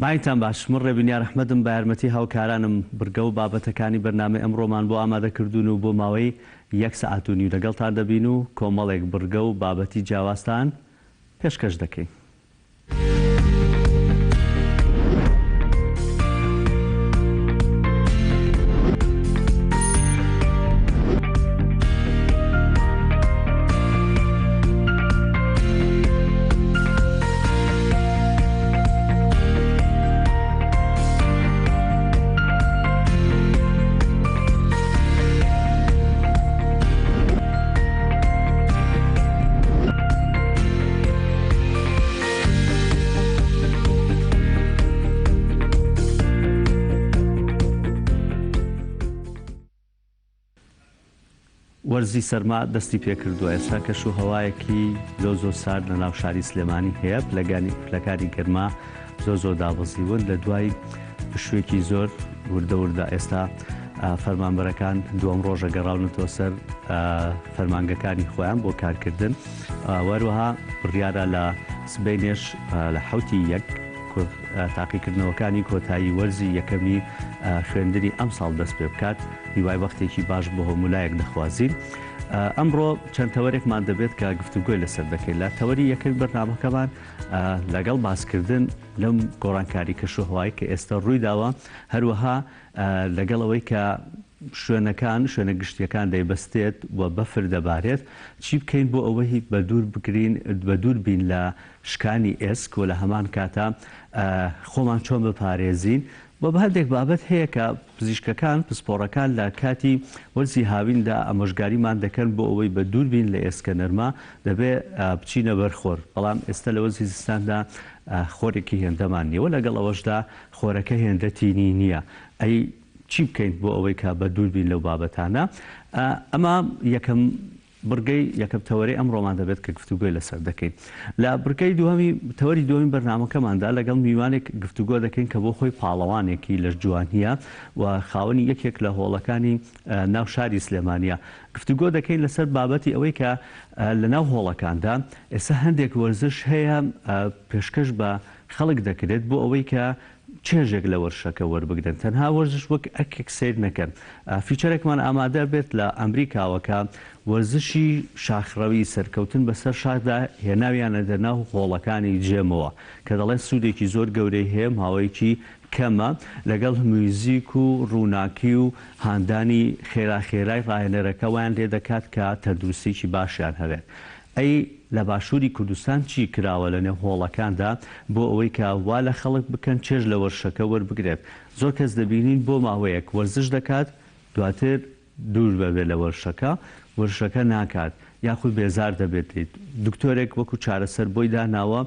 بەینتان باش، من ڕێبینیار ئەحمەدم بە یارمەتی هاوکارانم بڕگە و بابەتەکانی بەرنامەی ئەمڕۆمان بۆ ئامادە کردوون و بۆ ماوەی یەک سەعات و نیو لەگەڵتان دەبین و کۆمەڵێک بڕگە و بابەتی جیاوازتان پێشکەش دەکەین. وەرزی سەرما دەستی پێکردووە، ئێستا کەش و هەوایەکی زۆر زۆر سارد لە ناو شاری سلێمانی هەیە، پلەگانی پلەکانی گەرما زۆر زۆر دابەزیون لە دوای پشوویەکی زۆر وردە وردە ئێستا فەرمانبەرەکان دووەم ڕۆژە گەڕاونەتەوە سەر فەرمانگەکانی خۆیان بۆ کارکردن وەروەها بڕیارە لە سبەینێش لە حوتی یەک تاقیکردنەوەکانی کۆتایی وەرزی یەکەمی خوێندنی ئەمساڵ دەست پێ بکات هیوای بەختێکی باش بۆ هەموو دەخوازین. ئەمڕۆ چەند تەوەرێکمان دەبێت کە گفتوگۆی لەسەر دەکەین لە تەوەری یەکەمی بەرنامەکەمان لەگەڵ باسکردن لەم گۆڕانکاری کەشوهەوای کە ئێستا ڕووی داوە هەروەها لەگەڵ ئەوەی کە شوێنەکان شوێنە گشتیەکان دەیبەستێت و بەفر دەبارێت چی بکەین بۆ ئەوەی بە دوور بگرین بە دوور بین لە شکانی ئێسک و لە هەمان کاتا خۆمان چۆن بپارێزین و بە هەندێک بابەت هەیە کە پزیشکەکان پسپۆڕەکان لە کاتی وەرزی هاویندا ئامۆژگاریمان دەکەن بۆ ئەوەی بە دوور بین لە ئێسکە نەرمە دەبێ بچینە بەر خۆر بەڵام ئێستا لە وەرزی زستاندا خۆرێکی هێندەمان نییە و لەگەڵ ئەوەشدا خۆرەکە هێندە تینی نییە ئەی چی بکەین بۆ ئەوەی کە بە دوور بین لەو بابەتانە ئەمە یەکەم بڕگەی یەکەم تەوەرەی ئەمڕۆمان دەبێت کە گفتوگۆی لەسەر دەکەین. لە بڕگەی دووەمی تەوەری دووەمی بەرنامەکەماندا لەگەڵ میوانێک گفتوگۆ دەکەین کە بۆ خۆی پاڵەوانێکی لەشجوانییە و خاوەنی یەکێک لە هۆڵەکانی ناو شاری سلێمانییە. گفتوگۆ دەکەین لەسەر بابەتی ئەوەی کە لە ناو هۆڵەکاندا ئێستا هەندێک وەرزش هەیە پێشکەش بە خەڵک دەکرێت بۆ ئەوەی کە چێژێک لە وەرشەکە وەربگرن تەنها وەرزش وەک ئەرکێک سەیر نەکەن. فیچەرێکمان ئامادە بێت لە ئەمریکاوە کە وەرزشی شاخڕەوی سەرکەوتن بەسەر شاخدا هێناویانەتە ناو هۆڵەکانی جێمەوە کە دەڵێن سوودێکی زۆر گەورەی هەیە ماوەیەکی کەمە لەگەڵ میوزیک و ڕووناکی و هاندانی خێرا خێرای ڕاهێنەرەکە وایان لێدەکات کە تەندروستیی باشیان هەبێت. ئەی لە باشووری کوردستان چی کراوە لە نێو هۆڵەکاندا بۆ ئەوەی کە وا لە خەڵک بکەن چێژ لە وەرشەکە وەربگرێت؟ زۆر کەس دەبینین بۆ ماوەیەک وەرزش دەکات دواتر دوور بەبێت لە وەرشەکە وەرشەکە ناکات یاخود بێزار دەبێت لێی دکتۆرێک وەکو چارەسەر بۆی داناوە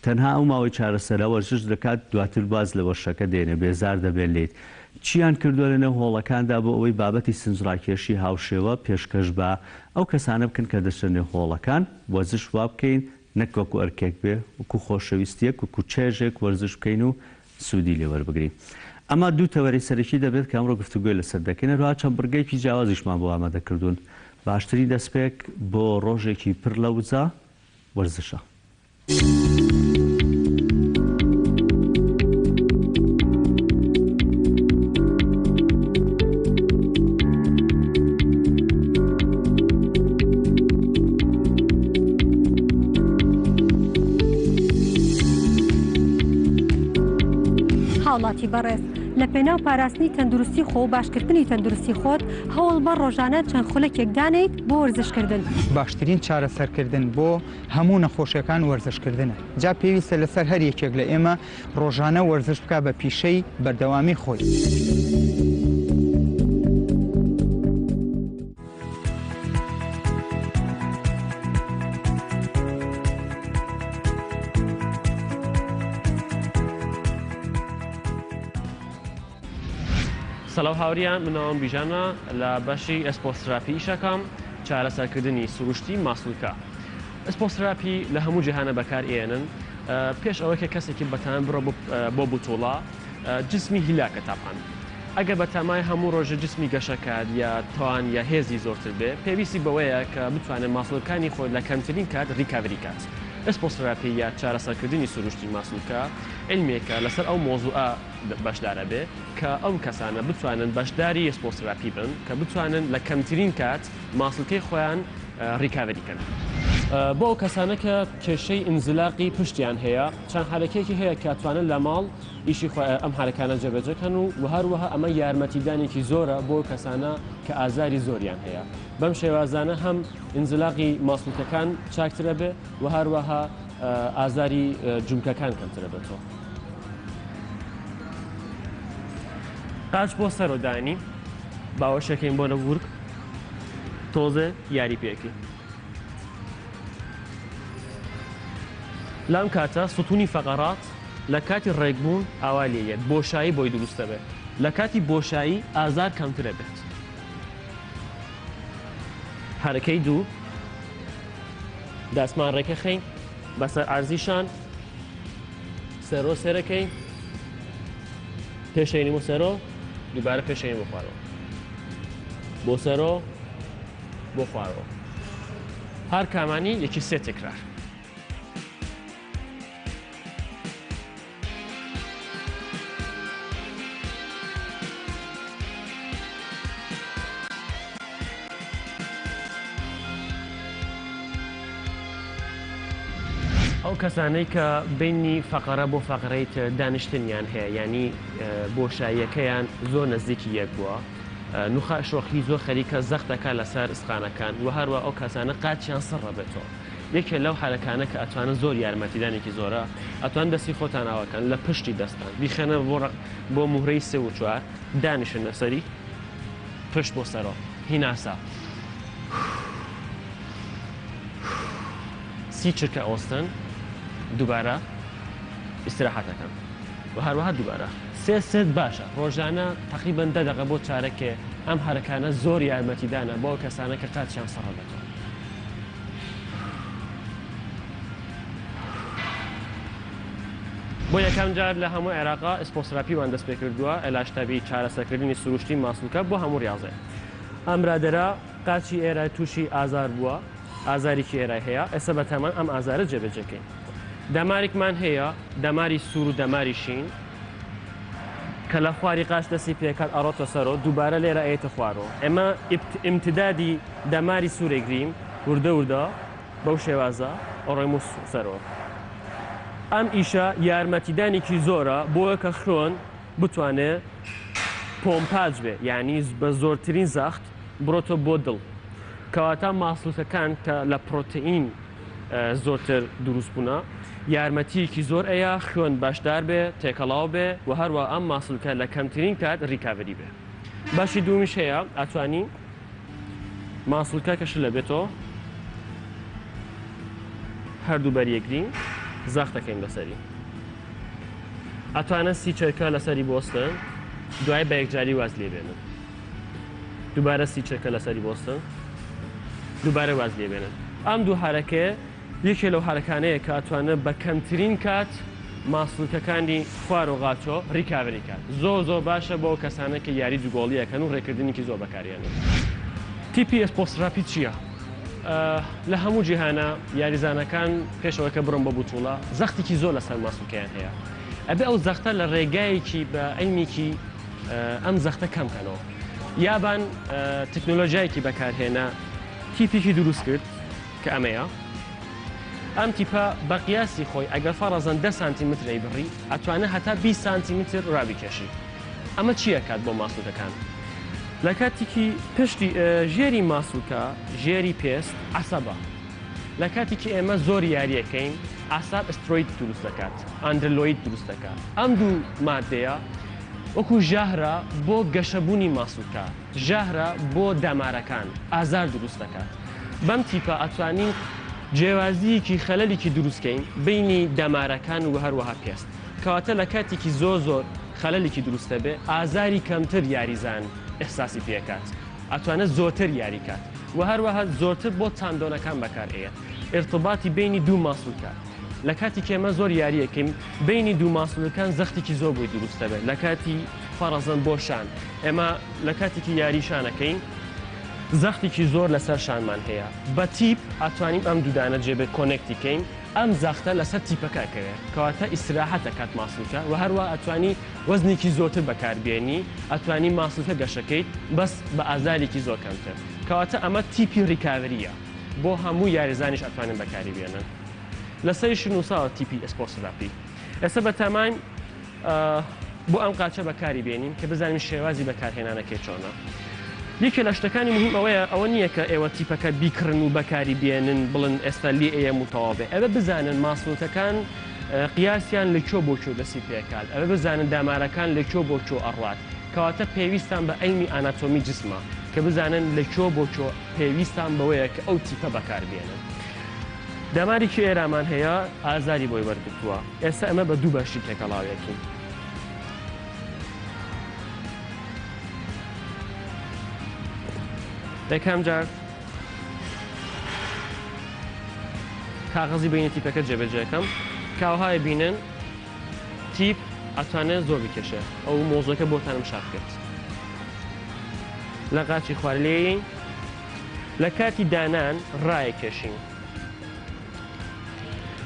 تەنها ئەو ماوەی چارەسەرە وەرزش دەکات دواتر واز لە وەرشەکە دێنێ بێزار دەبێت لێیت چیان کردوە لە نێو هۆڵەکاندا بۆ ئەوەی بابەتی سنجڕاکێشی هاوشێوە پێشکەش بە ئەو کەسانە بکەن کە دەچنە نێو هۆڵەکان وەرزش وا بکەین نەک وەکو ئەرکێک بێ وەکو خۆشەویستیەک وەکو چێژێک وەرزش بکەین و سوودی لێ وەربگرین ئەمە دوو تەوەرەی سەرەکی دەبێت کە ئەمڕۆ گفتوگۆی لەسەر دەکەین هەروەها چەند بڕگەیەکی جیاوازیشمان بۆ ئامادە کردوون باشترین دەستپێک بۆ ڕۆژێکی پڕ لە وزە وەرزشە. هاوڵاتی بەڕێز لە پێناو پاراستنی تەندروستی خۆ و باشکردنی تەندروستی خۆت هەوڵبە ڕۆژانە چەند خولەکێک دانێیت بۆ وەرزشکردن. باشترین چارەسەرکردن بۆ هەموو نەخۆشیەکان وەرزشکردنە، جا پێویستە لەسەر هەر یەکێک لە ئێمە ڕۆژانە وەرزش بکات بە پیشەی بەردەوامی خۆی. سلاو هاوریان من ناوم بیژانە لە بەشی ئێسپۆستراپی ئیشەکەم چارەسەرکردنی سروشتی ماسولکە ئێسپۆستراپی لە هەموو جیهانە بەکار ئێنن پێش ئەوەی کە کەسێکی بەتان بڕۆ بۆ بوتوڵە جسمی هیلاکە تاپان ئەگەر بەتامای هەموو ڕۆژە جسمی گەشەکات یا توان یا هێزی زۆرتر بێ پێویستی بەوەیە کە بتوانێت ماسولکانی خۆی لە کەمترین کات ریکاڤری کات. ئێسپۆسراپی یا چارەسەرکردنی سروشتی ماسولکە عیلمێکە لەسەر ئەو مۆزوعە بەشدارەبێ کە ئەو کەسانە بتوانن بەشداری ئێسپۆسراپی بن کە بتوانن لە کەمترین کات ماسولکەی خۆیان recovery کەن. بۆ ئەو کەسانە کە کێشەی ئینزلاقی پشتیان هەیە چەند حەرەکەیەکی هەیە کە ئەتوانن لە ماڵ ئیشی خۆ ئەم حەرەکانە جێبەجێ کەن و وە هەروەها ئەمە یارمەتیدانێکی زۆرە بۆ کەسانە کە ئازاری زۆریان هەیە بەم شێوازانە هەم ئینزلاقی ماسولکەکان چاکترەبێ و هەروەها ئازاری جومکەکان کەمترەبێتەوە. قاچ بۆ سەرۆ دانی باوەشەکەین بۆ نەورگ تۆزێ یاری پێکەین. لەم کاتە ستونی فەقەرات لە کاتی ڕێکبوون ئاوا لێ یەت بۆشایی بۆی دروست دەبێت لە کاتی بۆشایی ئازار کەمترە بێت. حەرەکەی دوو دەستمان ڕێکەخەین بەسەر عەرزی شان سەرۆ سێرەکەین پێشەینی بۆ سەرۆ دووبارە پێشەینی بۆ خوارەوە بۆ سەرۆ بۆ خوارەوە هەر کامانی یەکی سێ تکرار. ئەو کەسانەی کە بینی فەقەرە بۆ فەقرەی تر دانیشتنیان هەیە یانی بۆشاییەکەیان زۆر نزیکی یەک بووە نوخاع شۆخی زۆر خەریکە زەخت دەکات لەسەر ئسقانەکان وە هەروە ئەو کەسانە قاچیان سڕ ئەبێتەوە یەکێ لەو حەرەکانە کە ئەتوانن زۆر یارمەتیدانێکی زۆرە ئەتوان دەستی خۆتان ئاواکەن لە پشتی دەستان بیخەنە بۆ ڕق بۆ موهرەی سێ و چوار دانیشن لەسەری پشت بۆ سەرۆ هیناسە 30 چرکە ئەوەستن دووبارە ئیسراحەتەکەن و هەروەها دووبارە. سێ set باشە ڕۆژانە تەقریبەن دە دەقە بۆ چارەکێ ئەم حەرەکانە زۆر یارمەتیدانە بۆ ئەو کەسانە کە قاچیان سڕە بێتەوە. بۆ یەکەم جار لە هەموو عێراقا ئسپۆسراپیمان دەست پێکردووە علاج طبیعی چارەسەرکردنی سروشتی ماسولکە بۆ هەموو ڕیاضێ. ئەم برادەرە قاچی ئێرای تووشی ئازار بووە ئازارێکی ئێرای هەیە ئێستا بەتامان ئەم ئازارە جێبەجێکەین. دەمارێکمان هەیە دەماری سوور و دەماری شین کە لە خواری قاچ دەستی پێکات ئەڕۆتە سەرۆ دووبارە لێرە ئەیەتە خوارۆ ئێمە ئیمتدادی دەماری سوورێگرین وردە وردە بەو شێوازە ئەڕۆیم و سەرۆ ئەم ئیشە یارمەتیدانێکی زۆرە بۆیە کە خوێن بتوانێ پۆمپاج بێ یعنی بە زۆرترین زەخت بڕۆتە بۆ دڵ کەواتە ماسولکەکان کە لە پرۆتئین زۆرتر دروست بوونە یارمەتیەکی زۆر ئەیا خوێن بەشدار بێ تێکەڵاو بێ و هەروە ئەم ماسولکە لە کەمترین کات recovery بێ بەشی دوومیش هەیە ئەتوانی ماسولکە کە شلە بێتەوە هەردوو بەریەکرین زەختەکەین لەسەری ئەتوانن 30 چرکە لەسەری بۆستن دوای بە یەکجاری واز لێ بێنن دووبارە 30 چرکە لەسەری بۆستن دووبارە واز لێ بێنن ئەم دوو حرەکەیە یەکێ لەو حرەکانەیە کە ئەتوانن بە کەمترین کات ماسولکەکانی خوار و غاچۆ recovery کات زۆر زۆر باشە بۆ ئەو کەسانە کە یاری دووگۆڵی ئەکەن و ڕێکردنێکی زۆر بەکاریێنن. تیپی ئێسپۆسراپی چییە؟ لە هەموو جیهانە یاریزانەکان پێش ئەوەی کە بڕۆن بۆ بوتوڵە زەختێکی زۆر لەسەر ماسولکەیان هەیە ئەبێ ئەو زەختە لە ڕێگایەکی بە عیلمێکی ئەم زەختە کەم کەنەوە یابان تەکنۆلۆژیایەکی بەکارهێنا تیپێکی دروست کرد کە ئەمەیە ئەم تیپە بە قیاسی خۆی ئەگەر فەڕەزەن 10 سانتیمتر ئەیبڕی ئەتوانێت هەتا 20 سانتیمتر ڕابیکێشی ئەمە چی ئەکات بۆ ماسولکەکان لە کاتێکی پشتی ژێری ماسولکە ژێری پێست عەسەبە لە کاتێکی ئێمە زۆر یاریەکەین عەساب ئسترۆید دروست دەکات ئەندرلۆید دروست دەکات ئەم دوو مادەیە وەکو ژەهرە بۆ گەشەبوونی ماسولکە ژەهرە بۆ دەمارەکان ئازار دروست دەکات بەم تیپە ئەتوانین جیاوازیەکی خەلەلێکی دروست کەین بینی دەمارەکان و هەروەها پێست کەواتە لە کاتێکی زۆر زۆر خەلەلێکی دروست دەبێ ئازاری کەمتر یاریزان ئیحساسی پێکات ئەتوانێت زۆرتر یاری کات و هەروەها زۆرتر بۆ تاندۆنەکان بەکار ئەیەت ئیرتباتی بینی دوو ماسولکە لە کاتی کێمە زۆر یاریەکەین بینی دوو ماسولکان زەختێکی زۆر بۆی دروست دەبێت لە کاتی فەڕەزەن بۆ شان ئێمە لە کاتێکی یاری شانەکەین. زەختێکی زۆر لەسەر شانمان هەیە بە تیپ ئەتوانین ئەم دوودانە جێبێ connect ی کەین ئەم زەختە لەسەر تیپەکە ئەکەوێ کەواتە ئیسراحەت ئەکات ماسولکە وە هەروا ئەتوانی وەزنێکی زۆرتر بەکار بێنی ئەتوانی ماسولکە گەشەکەیت بەس بە ئازارێکی زۆر کەمتر کەواتە ئەمە تیپی recovery یە بۆ هەموو یاریزانیش ئەتوانن بەکاری بێنن لەسەریشی نوساوە تیپی ئێسپۆسراپی ئێستا بەتەماین بۆ ئەم قاچە بەکاری بێنین کە بزانین شێوازی بەکارهێنانەکەی چۆنە. یەکێ لە شتەکانی مهم ئەوەیە ئەوە نییە کە ئێوە تیپەکە بیکڕن و بەکاری بێنن بڵن ئێستا لێ ئەیەم و تەواو بێ ئەبێ بزانن ماسولکەکان قیاسیان لە کوێ بۆ کوێ دەستی پێکات ئەبێ بزانن دامارەکان لە کوێ بۆ کوێ ئەڕوات کەواتە پێویستان بە عیلمی ئاناتۆمی جسمە کە بزانن لە کوێ بۆ کوێ پێویستان بەوەیە کە ئەو تیپە بەکار بێنن. دەمارێکی ئێرامان هەیە ئازاری بۆی وەرگرتووە ئێستا ئەمە بە دوو بەشی تێکەڵاوێکین. یەکەم جار کاغەزی بینی تیپەکە جێبەجێکەم کاوهای بینن تیپ ئەتوانێت زۆر بکێشێ ئەو مۆزەکە بۆتانم شاخ کرد لە قاچی خوار لێین لە کاتی دانان ڕایەکێشین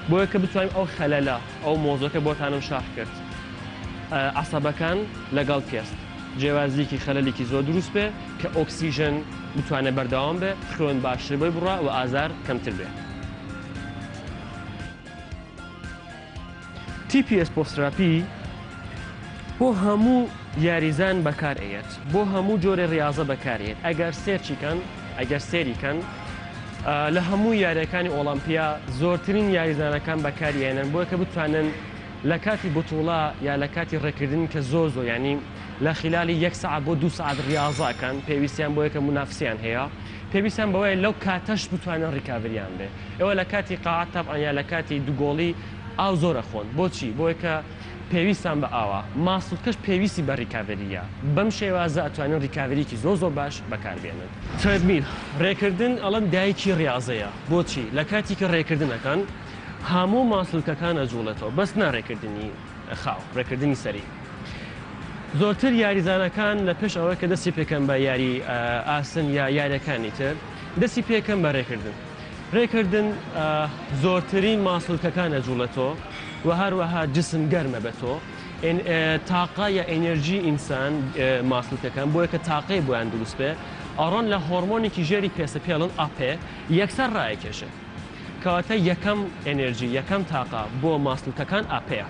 بۆیە کە بتوانین ئەو خەلەلە ئەو مۆزەکە بۆتانم شاخ کرد عەسەبەکان لەگەڵ پێست جیاوازیەکی خەلەلێکی زۆر دروست بێ کە ئۆکسیژن بتوانێت بەردەوام بێ خوێن باشتر بۆی بڕا و ئازار کەمتر بێ. تیپی ئێسپۆسراپی بۆ هەموو یاریزان بەکار ئەیەت بۆ هەموو جۆرە ڕاضە بەکارێت ئەگەر search ی کەن ئەگەر سێری کەن لە هەموو یاریەکانی ئۆڵمپیا زۆرترین یاریزانەکان بەکاریێنن بۆیە کە بتوانن لە کاتی بتوڵە یا لە کاتی ڕێکردن کە زۆر زۆر ینی لە خلالی یەک سەعات بۆ دو سەعات ڕاضەکەن پێویستیان بۆیە کە منافسیان هەیە پێویستیان بەوەیە لەو کاتەش بتوانن recovery یان بێ ئێوە لە کاتی قاعە تەبعەن یا لە کاتی دوگۆڵی ئاو زۆر ئەخۆن بۆچی؟ بۆیە کە پێویستان بە ئاوە، ماسولکەش پێویستی بە recovery یە، بەم شێوازە ئەتوانن recovery یەکی زۆر زۆر باش بەکار بێنن. treadmill، ڕێکردن ئەڵێن دایکی ڕیازەیە، بۆچی؟ لە کاتی کە ڕێکردن ئەکەن هەموو ماسولکەکان ئەجوڵێتەوە بەس نا ڕێکردنی خاو، ڕێکردنی سەری. زۆرتر یاریزانەکان لە پێش ئەوەی کە دەستی پێکەن بە یاری ئاسن یا یاریەکانی تر دەستی پێکەن بە ڕێکردن. ڕێکردن زۆرترین ماسولکەکان ئەجوڵێتۆ و هەروەها جسم گەرمە بە تۆ تاقە یا ئێنێرجی ئینسان ماسولکەکان بۆیە کە تاقەی بۆیان دروست بێ ئەڕۆن لە هۆرمۆنێکی ژێری پێستە پێڵن ئاپێ یەکسەر ڕایەکێشێ کەواتە یەکەم ئێنێرجی یەکەم تاقە بۆ ماسولکەکان ئاپەیە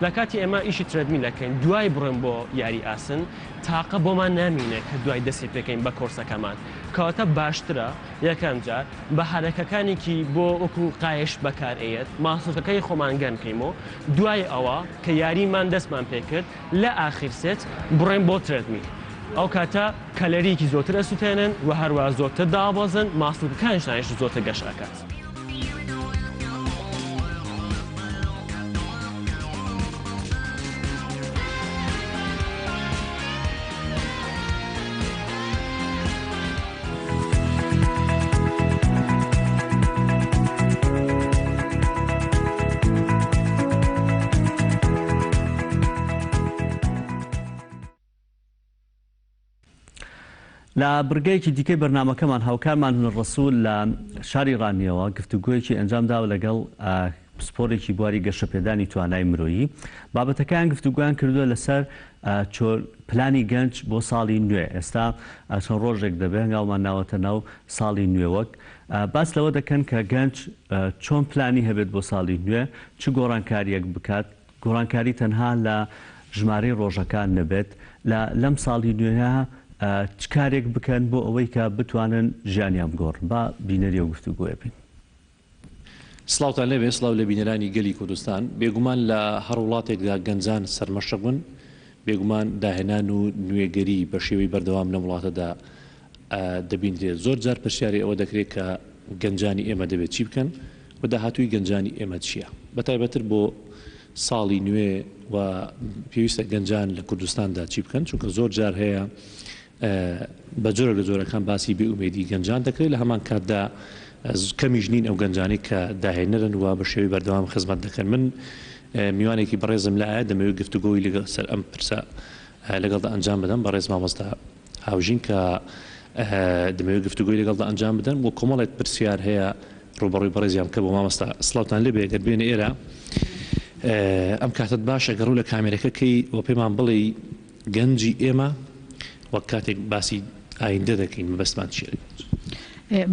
لە کاتی ئێمە ئیشی treadmill ئەکەین دوای بڕۆین بۆ یاری ئاسن تاقە بۆمان نامینێ کە دوای دەستی پێکەین بە کۆرسەکەمان کەواتە باشترە یەکەم جار بە حەرەکەکانێکی بۆ وەکو قایش بەکار ئەیەت ماسولکەکەی خۆمان گەرم کەیمۆ دوای ئەوە کە یاریمان دەستمان پێ کرد لە ئاخیر set بڕۆین بۆ treadmill ئەو کاتە کەلەریەکی زۆرتر ئەسوتێنن و هەروا زۆرتر دابەزن ماسولکەکانیشتانیش زۆرتر گەشە ئەکات. لە بڕگەیەکی دیکەی بەرنامەکەمان هاوکارمان هونەر ڕەسوول لە شاری ڕانیەوە گفتوگۆیەکی ئەنجام داوە لەگەڵ پسپۆرێکی بواری گەشەپێدانی توانای مرۆیی بابەتەکەیان گفتوگۆیان کردووە لەسەر چۆن پلانی گەنج بۆ ساڵی نوێ، ئێستا چەند ڕۆژێک دەبێت هەنگاومان ناوەتە ناو ساڵی نوێ وەک باس لەوە دەکەن کە گەنج چۆن پلانی هەبێت بۆ ساڵی نوێ، چ گۆڕانکارییەک بکات، گۆڕانکاری تەنها لە ژمارەی ڕۆژەکان نەبێت، لە لەم ساڵی نوێیە چ کارێک بکەن بۆ ئەوەی کە بتوانن ژیانیان بگۆڕن، با بینەری ئەو گفتوگۆیە بین. سڵاوتان لێبێ، سڵاو لە بینەرانی گەلی کوردستان. بێگومان لە هەر وڵاتێکدا گەنجان سەرمەشق بن، بێگومان داهێنان و نوێگەری بە شێوەی بەردەوام لەم وڵاتەدا دەبیندرێت. زۆر جار پرسیاری ئەوە دەکرێت کە گەنجانی ئێمە دەبێت چی بکەن و داهاتووی گەنجانی ئێمە چییە؟ بە تایبەتر بۆ ساڵی نوێ و پێویستە گەنجان لە کوردستاندا چی بکەن؟ چونکە زۆر جار هەیە بە جۆرێک لە جۆرەکان باسی بێ ئومێدی گەنجان دەکرێت، لە هەمان کاتدا کەمیش نین ئەو گەنجانەی کە داهێنەرن و بە شێوەی بەردەوام خزمەت دەکەن. من میوانێکی بەڕێزم لایە، دەمەوێت گفتوگۆی لەگەڵ سەر ئەم پرسە لەگەڵدا ئەنجام بدەم، بەڕێز مامۆستا هاوژین کە دەمەوێت گفتوگۆی لەگەڵدا ئەنجام بدەن و کۆمەڵێک پرسیار هەیە ڕووبەڕووی بەڕێزیان بکە بۆ مامۆستا سڵاوتان لێبێ گەر بێنە ئێرە ئەم کاتت باش ئەگەر ڕوو لە کامێرەکە کەی و پێمان بڵێی گەنجی ئێمە وەک کاتێک باسی ئایندە دەکەین مەبەستمان چییە لە گەنج؟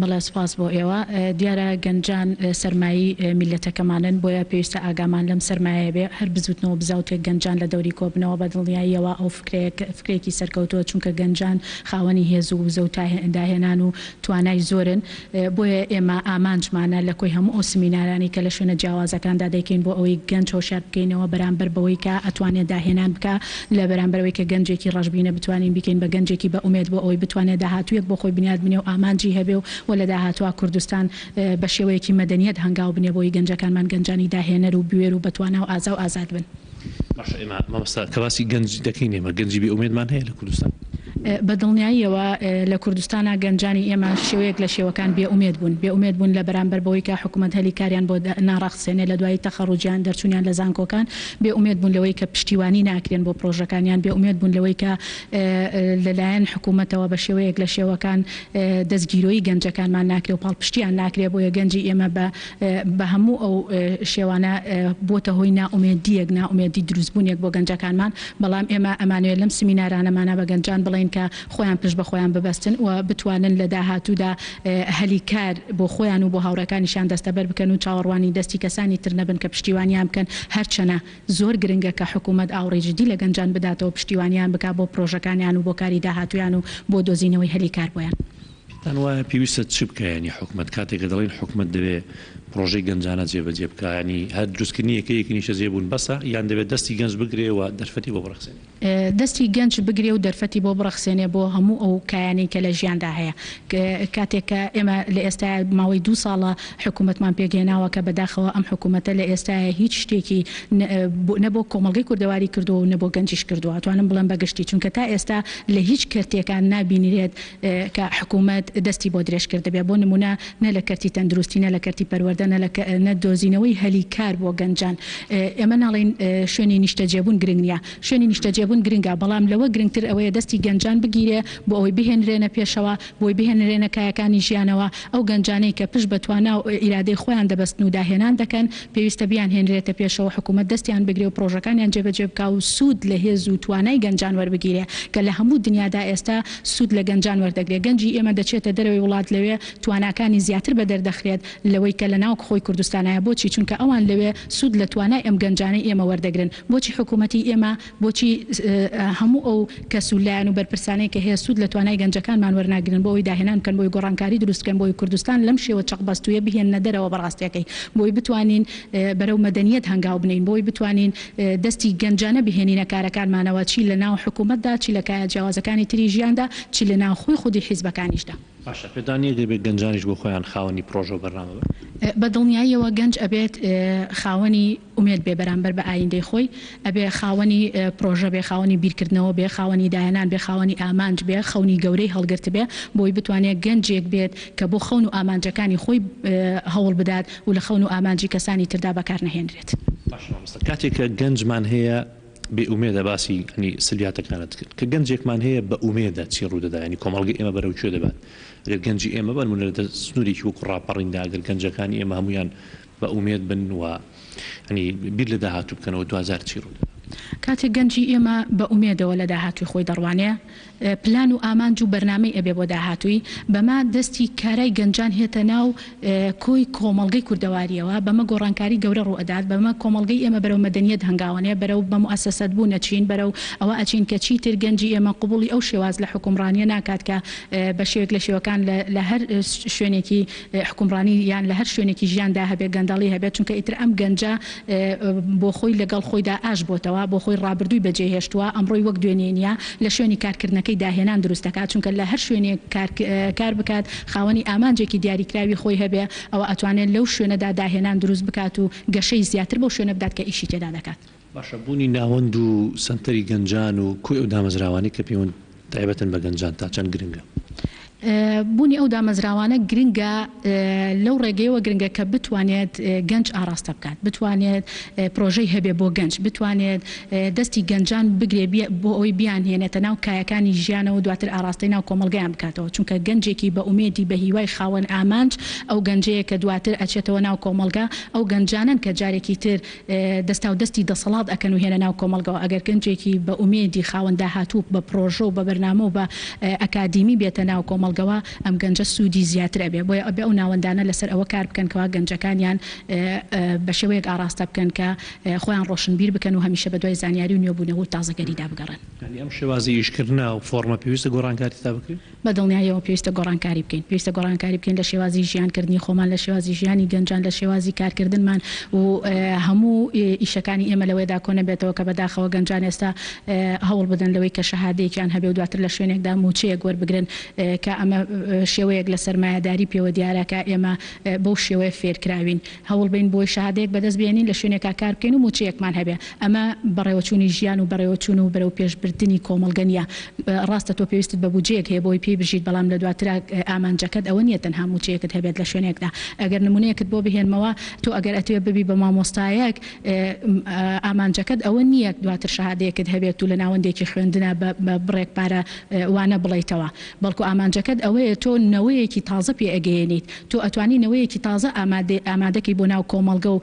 بەڵێ سوپاس بۆ ئێوە. دیارە گەنجان سەرمایەی میللەتەکەمانن بۆیە پێویستە ئاگامان لەم سەرمایەیە بێ، هەر بزوتنەوە و بزاوتێک گەنجان لە دەوری کۆبنەوە بە دڵنیاییەوە ئەو فکرەیە فکرێکی سەرکەوتووە چونکە گەنجان خاوەنی هێز و وزە و داهێنان و توانای زۆرن بۆیە ئێمە ئامانجمانە لە کۆی هەموو ئەو سمینارانەی کە لە شوێنە جیاوازەکاندا دەیکەین بۆ ئەوەی گەنج هۆشیار بکەینەوە بەرامبەر بەوەی کە ئەتوانێ داهێنان بکا لە بەرامبەر ئەوەی کە گەنجێکی ڕەشبینە بتوانین بیکەین بە گەنجێکی بە ئومێد بۆ ئەوەی بتوانێ داهاتوویەک بۆ خۆی بنیات بنێ و ئامانجی هەبێ و و لە داهاتووا کوردستان بە شێوەیەکی مەدەنیەت هەنگاو بنێ بۆ ئەوەی گەنجەکانمان گەنجانی داهێنەر و بوێر و بەتوانا و ئازا و ئازاد بن. باشە ئێمە مامۆستا کە باسی گەنج دەکەین ئێمە گەنجی بێ ئومێدمان هەیە لە کوردستان؟ بە دڵنیاییەوە لە کوردستانا گەنجانی ئێمە شێوەیەک لە شێوەکان بێ ئومێد بوون، بێ ئومێد بوون لە بەرامبەر بەوەی کە حکومەت هەلی کاریان بۆ ناڕەخسێنێ لە دوایی تەخەڕوجیان دەرچوونیان لە زانکۆکان، بێ ئومێد بوون لەوەی کە پشتیوانی ناکرێن بۆ پرۆژەکانیان، بێ ئومێد بوون لەوەی کە لە لایەن حکومەتەوە بە شێوەیەک لە شێوەکان دەستگیرۆیی گەنجەکانمان ناکرێ و پاڵپشتیان ناکرێ، بۆیە گەنجی ئێمە بە بە هەموو ئەو شێوانە بۆتە هۆی نائومێدییەک، نائومێدی دروستبوونێک بۆ گەنجەکانمان، بەڵام ئێمە ئەمانەوێت لەم سمینارانەمانا بە گەنجان بڵێین کە خۆیان پشت بە خۆیان ببەستن و بتوانن لە داهاتوودا هەلی کار بۆ خۆیان و بۆ هاوڕێکانیشیان دەستەبەر بکەن و چاوەڕوانی دەستی کەسانی تر نەبن کە پشتیوانیان بکەن، هەرچەنە زۆر گرنگە کە حکوومەت ئاوڕی جدی لە گەنجان بداتەوە پشتیوانیان بکات بۆ پرۆژەکانیان و بۆ کاری داهاتوویان و بۆ دۆزینەوەی هەلی کار بۆیان. پێتان وایە پێویستە چ بکا یانی حکومەت کاتێک کە دەڵێین حکومەت دەبێ پرۆژەی گەنجانە جێبەجێ بکا یانی هەر دروستکردنی یەکەیەکی نیشتەجێبوون بەسە یان دەبێت دەستی گەنج بگرێ و دەرفەتی بۆ بڕەخسێنێ؟ دەستی گەنج بگرێ و دەرفەتی بۆ بڕەخسێنێ بۆ هەموو ئەو کایانەی کە لە ژیاندا هەیە. کاتێک کە ئێمە لە ئێستایا ماوەی دوو ساڵە حکوومەتمان پێکهێناوە کە بەداخەوە ئەم حکوومەتە لە ئێستایا هیچ شتێکی نە بۆ کۆمەڵگەی کوردەواری کردووە و نە بۆ گەنجیش کردووە ئەتوانم بڵێم بە گشتی چونکە تا ئێستا لە هیچ کەرتێکا نابینرێت کە حکوومەت دەستی بۆ درێژ کردبێ بۆ نموونە نە لە کەرتی تەندروستی نە لە کەرتی پەروەردە نە لە نە دۆزینەوەی هەلی کار بۆ گەنجان ئێمە ناڵێین شوێنی نیشتەجێبوون گرنگ نییە شوێنی نیشتەجێبوون گرنگە بەڵام لەوە گرنگتر ئەوەیە دەستی گەنجان بگیرێ بۆ ئەوەی بهێنرێنە پێشەوە بۆی بهێنرێنە کایەکانی ژیانەوە ئەو گەنجانەی کە پشت بە توانا و ئیرادەی خۆیان دەبەستن و داهێنان دەکەن پێویستە بیانهێنرێتە پێشەوە حکوومەت دەستیان بگرێ و پڕۆژەکانیان جێبەجێ بکا و سوود لە هێز و توانای گەنجان وەربگیرێ کە لە هەموو دنیادا ئێستا سوود لە گەنجان وەردەگرێ گەنجی ئێمە دەچێتە دەرەوەی وڵات لەوێ تواناکانی زیاتر بەدەر دەخرێت لەوەی کە لە ناو خۆی کوردستانایە بۆچی چونکە ئەوان لەوێ سوود لە توانای ئەم گەنجانەی ئێمە وەردەگرن بۆچی حکوومەتی ئێمە بۆچی هەموو ئەو کەس و لایەن و بەرپرسانەی کە هەیە سوود لە توانای گەنجەکانمان وەرناگرن بۆ ئەوەی داهێنان بکەن بۆ ئەوەی گۆڕانکاری دروست بکەن بۆ ئەوەی کوردستان لەم شێوە چەقبەستوویە بهێننە دەرەوە بە ڕاستیەکەی بۆ ئەوەی بتوانین بەرەو مەدەنیەت هەنگاو بنێین بۆ ئەوەی بتوانین دەستی گەنجانە بهێنینە کارەکانمانەوە چی لە ناو حکوومەتدا چی لە کایە جیاوازەکانی تری ژیاندا چی لە ناو خۆی خودی حیزبەکانیشدا. باشە پێتان نیە دەبێت گەنجانیش بۆ خۆیان خاوەنی پرۆژە و بەرنامە بن؟ بە دڵنیاییەوە گەنج ئەبێت خاوەنی ئومێد بێ بەرامبەر بە ئایندەی خۆی، ئەبێ خاوەنی پرۆژە بێ، خاوەنی بیرکردنەوە بێ، خاوەنی داهێنان بێ، خاوەنی ئامانج بێ، خەونی گەورەی هەڵگرتبێ بۆی بتوانێ گەنجێک بێت کە بۆ خەون و ئامانجەکانی خۆی هەوڵ بدات و لە خەون و ئامانجی کەسانی تردا بەکار نەهێنرێت. باشە مامۆستا کاتێک کە گەنجمان هەیە بێ ئومێدە باسی یانی سلبیاتەکانت کرد کە گەنجێکمان هەیە بە ئومێدە چی ڕوودەدا یانی کۆمەڵگەی ئێمە بەرەو کوێ دەبات ئەگەر گەنجی ئێمە بە نمونە لە سنوورێکی وەکو ڕاپەڕیندا ئەگەر گەنجەکانی ئێمە هەموویان بە ئومێد بن و یانی بیر لە داهاتوو بکەنەوە دواجار چی ڕوودەدا؟ کاتێک گەنجی ئێمە بە ئومێدەوە لە داهاتووی خۆی دەڕوانێ پلان و ئامانج و بەرنامەی ئەبێ بۆ داهاتووی، بەمە دەستی کارای گەنجان هێتە ناو کۆی کۆمەڵگەی کوردەوارییەوە، بەمە گۆڕانکاری گەورە ڕوو ئەدات، بەمە کۆمەڵگەی ئێمە بەرەو مەدەنیەت هەنگاوەنێ، بەرەو بە موئەسەسەت بوون ئەچین، بەرەو ئەوە ئەچین کە چیتر گەنجی ئێمە قبوڵی ئەو شێواز لە حوکمڕانییە ناکات کە بە شێوەیەک لە شێوەکان لە هەر شوێنێکی حوکمڕانی یان لە هەر شوێنێکی ژیاندا هەبێ گەندەڵی هەبێت، چونکە ئیتر ئەم گەنجە بۆ خۆی لەگەڵ خۆیدا ئاش بۆتەوە، بۆ خۆی ڕابردووی بەجێ هێشتووە، ئەمڕۆی وەک دوێنێ نییە، لە شوێنی کارکردنەکەی داهێنان دروست دەکات، چونکە لە هەر شوێنێک کار کار بکات خاوەنی ئامانجێکی دیاریکراوی خۆی هەبێ، ئەوە ئەتوانێت لەو شوێنەدا داهێنان دروست بکات و گەشەی زیاتر بەو شوێنە بدات کە ئیشی تێدا دەکات. باشە بوونی ناوەند و سەنتەری گەنجان و کۆی ئەو دامەزراوانەی کە پەیوەند تایبەتن بە گەنجان تا چەند گرنگە؟ بوونی ئەو دامەزراوانە گرنگە لەو ڕێگەیەوە گرنگە کە بتوانێت گەنج ئاڕاستە بکات، بتوانێت پرۆژەی هەبێ بۆ گەنج، بتوانێت دەستی گەنجان بگرێ بۆ ئەوەی بیانهێنێتە ناو کایەکانی ژیانەوە دواتر ئاڕاستەی ناو کۆمەڵگەیان بکاتەوە، چونکە گەنجێکی بە ئومێدی بە هیوای خاوەن ئامانج ئەو گەنجەیە کە دواتر ئەچێتەوە ناو کۆمەڵگە، ئەو گەنجانەن کە جارێکی تر دەستاودەستی دەسەڵات ئەکەن و هێنە ناو کۆمەڵگەوە، ئەگەر گەنجێکی بە ئومێدی خاوەن داهاتوو بە پڕۆژە و بە بەرنامە و بە ئەکادیمی بێتە ناو کۆمەڵگەوە ئەم گەنجە سوودی زیاتر ئەبێ، بۆیە ئەبێ ئەو ناوەندانە لەسەر ئەوە کار بکەن کەوا گەنجەکانیان بە شێوەیەک ئاڕاستە بکەن کە خۆیان ڕۆشنبیر بکەن و هەمیشە بەدوای زانیاری و نوێبوونەوە و تازەگەریدا بگەڕێن. یانی ئەم شێوازی ئیشکردنە و فۆڕمە پێویستە گۆڕانکاری تێدا بکرێت؟ بە دڵنیاییەوە پێویستە گۆڕانکاری بکەین. پێویستە گۆڕانکاری بکەین لە شێوازی ژیانکردنی خۆمان، لە شێوازی ژیانی گەنجان، لە شێوازی کارکردنمان و هەموو ئیشەکانی ئێمە لەوەدا کۆنەبێتەوە کە بەداخەوە گەنجان ئێستا هەوڵ بدەن لەوەی کە شەهادەیەکیان هەبێ و دواتر لە شوێنێکدا مووچەیەک وەربگرن کە ئەمە شێوەیەک لە سەرمایەداری پێوە دیارە کە ئێمە بەو شێوەیە فێرکراوین. هەوڵ بەین بۆی شەهادەیەک بەدەست بێنین، لە شوێنێکا کار بکەین و مووچەیەکمان هەبێ. ئەمە بەڕێوەچوونی ژیان و بەڕێوەچوون و بەرەوپێشبردنی کۆمەڵگە نییە. ڕاستە تۆ پێویستت بە بودجەیەک هەیە بۆی پێی بژیت، بەڵام لە دواترا ئامانجەکەت ئەوە نییە تەنها مووچەیەکت هەبێت لە شوێنێکدا. ئەگەر نموونەیەکت بۆ بهێنمەوە، تۆ ئەگەر ئەتەوێت ببی بە مامۆستایەک، ئامانجەکەت ئەوە نییە دواتر شەهادەیەکت هەبێت و لە ناوەندێکی خوێندنا بە بڕێک پارە وانە بڵێیتەوە، بەڵکو ئامانجەکەت ئەوەیە تۆ نەوەیەکی تازە پێ ئەگەیەنیت، تۆ ئەتوانی نەوەیەکی تازە ئامادەکەی بۆ ناو کۆمەڵگە و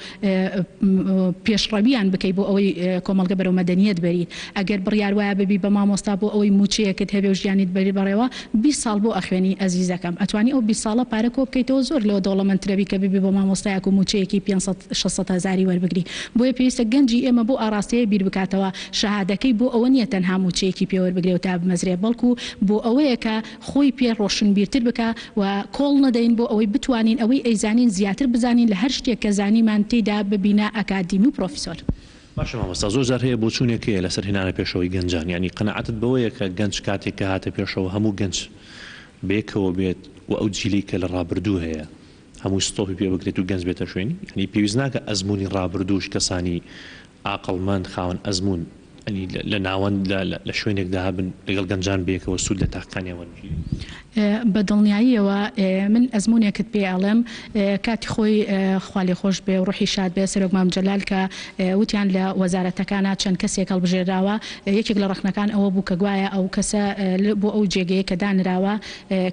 پێشڕەویان بکەی بۆ ئەوەی کۆمەڵگە بەرەو مەدەنیەت بەریت. ئەگەر بڕیار وایە ببی بە مامۆستا بۆ ئەوەی مووچەیەکت هەبێ و ژیانیت بەری بەڕێوە، 20 ساڵ بۆ ئەخوێنی ئەزیزەکەم؟ ئەتوانی ئەو 20 ساڵە پارە کۆ بکەیتەوە زۆر لەوە دەوڵەمەندترەبی کە ببی بە مامۆستایەک و مووچەیەکی 500 600 هەزاری وەربگری. بۆیە پێویستە گەنجی ئێمە بەو ئاڕاستەیە بیر بکاتەوە، شەهادەکەی بۆ ئەوە نییە تەنها مووچەیەکی پێ وەربگرێ و دابمەزرێ، بەڵکو بۆ ئەوەیە کە خۆی پێ ڕۆشنبیرتر بکا و کۆڵ نەدەین بۆ ئەوەی بتوانین ئەوەی ئەیزانین زیاتر بزانین لە هەر شتێک کە زانیمان تێیدا ببینە ئەکادیمی و پرۆفیسۆر. باشە مامۆستا زۆر جار هەیە بۆچوونێک هەیە لەسەر هێنانە پێشەوەی گەنجان یانی قەناعەتت بەوەیە کە گەنج کاتێک کە هاتە پێشەوە هەموو گەنج بەیەکەوە بێت و ئەو جیلەی کە لە ڕابردوو هەیە هەمووی ستۆپی پێ بکرێت و گەنج بێتە شوێنی یانی پێویست ناکە ئەزموونی ڕابردووش کەسانی ئاقڵمەند خاوەن ئەزموون یانی لە ناوەند لە لە شوێنێکدا هەبن لەگەڵ گەنجان بەیەکەوە سوود لە تاقیکانیان وەربگیرێت. بە دڵنیاییەوە من ئەزموونێکت پێ ئەڵێم کاتی خۆی خوا لێخۆش بێ و ڕوحی شاد بێ سەرۆک مام جەلال کە وتیان لە وەزارەتەکانا چەند کەسێک هەڵبژێراوە یەکێک لە ڕەخنەکان ئەوە بوو کە گوایە ئەو کەسە بۆ ئەو جێگەیە کە دانراوە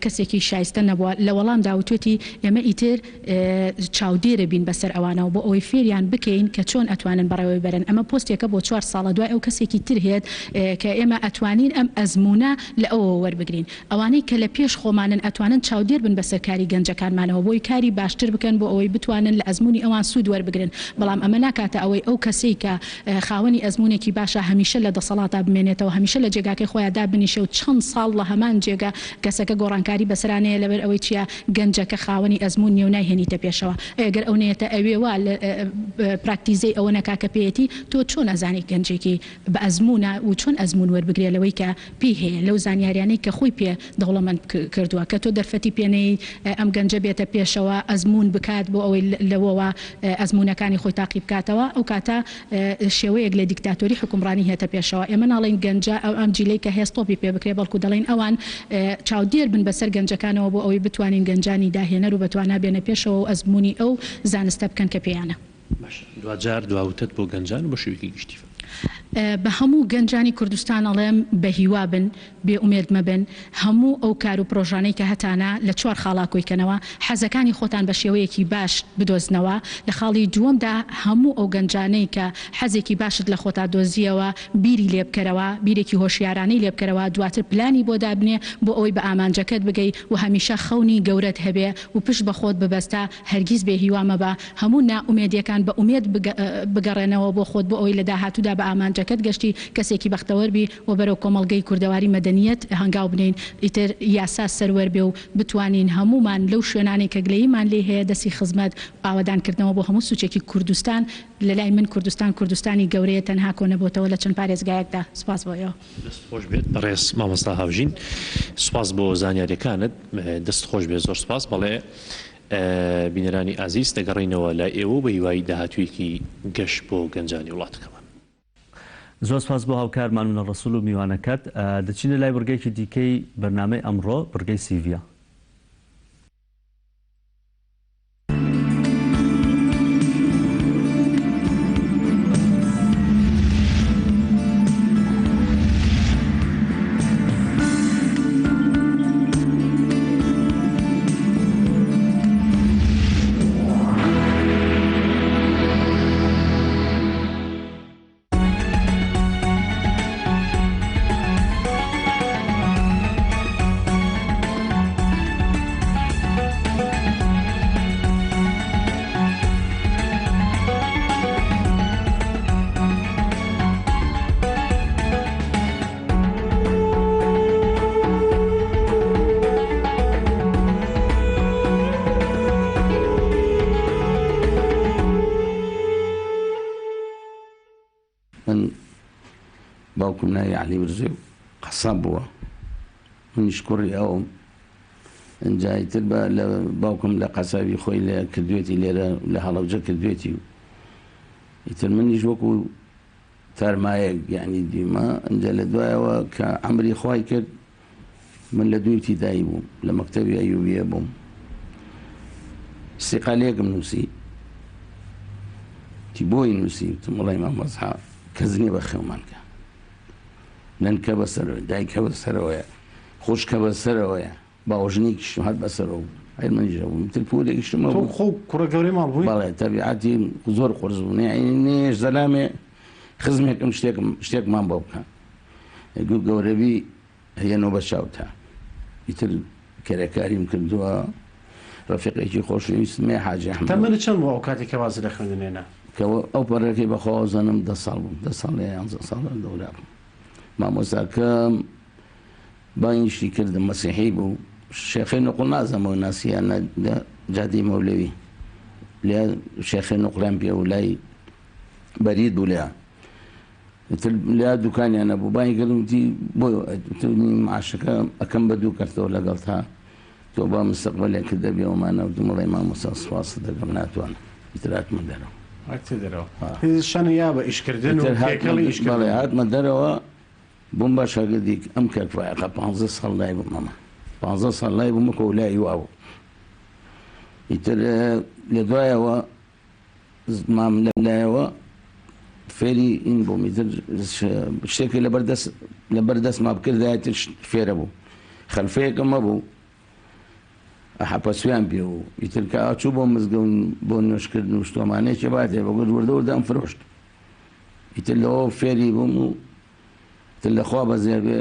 کەسێکی شایستە نەبووە لە وەڵامدا وتوێتی ئێمە ئیتر چاودێرە بین بەسەر ئەوانەوە بۆ ئەوەی فێریان بکەین کە چۆن ئەتوانن بەڕێوەی بەرن ئەمە پۆستێکە بۆ چوار ساڵە دوای ئەو کەسێکی تر هێت کە ئێمە ئەتوانین ئەم ئەزموونە لە ئەوەوە وەربگرین ئەوانەی کە لە پێش خۆمانن ئەتوانن چاودێر بن بەسەر کاری گەنجەکانمانەوە بۆی کاری باشتر بکەن بۆ ئەوەی بتوانن لە ئەزموونی ئەوان سوود وەربگرن بەڵام ئەمە ناکاتە ئەوەی ئەو کەسەی کە خاوەنی ئەزموونێکی باشە هەمیشە لە دەسەڵاتا بمێنێتەوە هەمیشە لە جێگاکەی خۆیا دابنیشێ و چەند ساڵ لە هەمان جێگا کەسەکە گۆڕانکاری بەسەرا نەیە لەبەر ئەوەی چیە گەنجەکە خاوەنی ئەزموون نیە و نایهێنیتە پێشەوە ئەگەر ئەو نەیەتە ئەوێ وا پراکتیزەی ئەوە نەکا کە پێیەتی تۆ چۆن ئەزانی گەنجێکی بە ئەزموونە و چۆن ئەزموون وەربگرێ لەوەی کە پێی هەیە لەو زانیاریانەی کە خۆی پێ دەوڵەمەند کردووە کە تۆ دەرفەتی پێ نەیەی ئەم گەنجە بێتە پێشەوە ئەزموون بکات بۆ ئەوەی لەوەوە ئەزموونەکانی خۆی تاقی بکاتەوە ئەو کاتە شێوەیەک لە دیکتاتۆری حوکمڕانی هێتە پێشەوە. ئێمە ناڵێین گەنجە ئەو ئەم جیلەی کە هەیە ستۆپی پێ بکرێ، بەڵکو دەڵێین ئەوان چاودێر بن بەسەر گەنجەکانەوە بۆ ئەوەی بتوانین گەنجانی داهێنەر و بەتوانا بێنە پێشەوە و ئەزموونی ئەو زانستە بکەن کە پێیانە. باشە دواجار دوا وتەت بۆ گەنجان و بە شێوەیەکی گشتی فەرموو. بە هەموو گەنجانی کوردستان ئەڵێم بە هیوا بن، بێ ئومێد مەبن، هەموو ئەو کار و پرۆژانەی کە هەتانە لە چوار خاڵا کۆی کەنەوە، حەزەکانی خۆتان بە شێوەیەکی باش بدۆزنەوە، لە خاڵی دووەمدا هەموو ئەو گەنجانەی کە حەزێکی باشت لە خۆتا دۆزییەوە بیری لێ بکەرەوە، بیرێکی هۆشیارانەی لێ بکەرەوە، دواتر پلانی بۆ دابنێ بۆ ئەوەی بە ئامانجەکەت بگەی و هەمیشە خەونی گەورەت هەبێ و پشت بە خۆت ببەستە، هەرگیز بێ هیوا مەبە، هەموو نائومێدیەکان بە ئومێد بگەڕێنەوە بۆ خۆت بۆ ئەوەی لە داهاتوودا بە ئامانجەکەت گەشتی، کەسێکی بەختەوەر بی و بەرەو کۆمەڵگەی کوردەواری مەدەنیەت هەنگاو بنێین، ئیتر یاسا سەروەر بێ و بتوانین هەموومان لەو شوێنانەی کە گلەییمان لێی هەیە دەستی خزمەت ئاوەدان کردنەوە بۆ هەموو سوچێکی کوردستان، لەلای من کوردستان کوردستانی گەورەیە تەنها کۆنەبۆتەوە لە چەند پارێزگایەکدا. سوپاس بۆ ئێوە. دەست خۆش بێت بەڕێز مامۆستا هاوژین سوپاس بۆ زانیاریەکانت دەست خۆش بێت زۆر سوپاس بەڵێ بینەرانی ئازیز دەگەڕێینەوە لای ئێوە و بە هیوای داهاتوویەکی گەش بۆ گەنجانی وڵاتەکەمان. زۆر سپاس بۆ هاوکارمان منە ڕەسوڵ و میوانەکەت. دەچینە لای بڕگەیەکی دیکەی بەرنامەی ئەمڕۆ، بڕگەی سیڤیە. من باوکم ناوی عەلی برزێ و قەساب بووە منیش کوڕی ئەوم ئینجا ئیتر بە لە باوکم لە قەسابی خۆی لە کردوێتی لێرە لە هەڵەبجە کردوێتی و ئیتر منیش وەکو تارمایەک یعنی دیمە ئینجا لە دوایەوە کە عەمری خوای کرد من لە دوو ئیبتیدایی بووم لە مەکتەبی ئەیوبیە بووم ئیستیقالەیەکم نووسی تی بۆی نووسی وتم وەڵای مامۆستا کەس نییە بەخێومان کە نەنکە بەسەرەوەی دایکە بەسەرەوەیە خوشکە بەسەرەوەیە باوەژنێکیشم هەر بەسەرەوە بوو هەر منیش هەبووم تر پورێکیشم تۆ هەبوو خۆ کوڕە گەورەی ماڵ بووی؟ بەڵێ تەبیعەتی زۆر قورس بوو یعنی نێش زەلامێ خزمێکم شتێکم شتێکمان بۆ بکە گوو گەورەبی هەیەنەوە بە چاوتا ئیتر کرێکاریم کردووە ڕەفیقێکی خۆشەویستم هەیە حاجی ئەحمەد. تەمەنت چەند بوو ئەو کاتەی کە وازت لە خوێندن هێنا؟ کە ئەو پەڕەکەی بە خواوە زانم دە ساڵ بووم دە ساڵ یا یانزە ساڵ دەورا بووم مامۆستاکەم بانگیشی کردم مەسیحی بوو شێخی نقڵ نازانم ئەو ناسی یان نا لە جادەی مەولەوی لێ شێخی نقڵیان پێ بوو لای بەرید بوو لێ ئیتر لە دوکانیان نەبوو بانگی کردم وتی بۆ وتم معاشەکە ئەکەم بە دوو کەرتەوە لەگەڵ تا تۆ با مستەقبەلێکت دەبێ ومانە وتم وەڵای مامۆستا سوپاست دەکەم ناتوانم ئیتر هاتمە دەرەوە. هاتیتە دەرەوە شەنە یا بە ئیشکردن و ئیتر هاتمە تێکەڵی ئیشکردن بەڵێ هاتمە دەرەوە بووم بە شاگردی ئەم کاک فایەقە پانزە ساڵ لای بووم ئەمە پانزە ساڵ لای بووم وەکو لای وابوو ئیتر لە دوایەوە مام لەم لایەوە فێری ئین بووم ئیتر شتێکی لەبەر دەست لەبەر دەستما بکردایە تر فێرە بوو خەلفەیەکم هەبوو حەپەسویان پێ بوو ئیتر کە ئاچوو بۆ مزگەوت بۆ نوێژکردن و شتۆمانەیەکی باتێ بەگوت وردە وردە ئەم فرۆشت ئیتر لەوە فێری بووم و تر لەخوا بەزێ بێ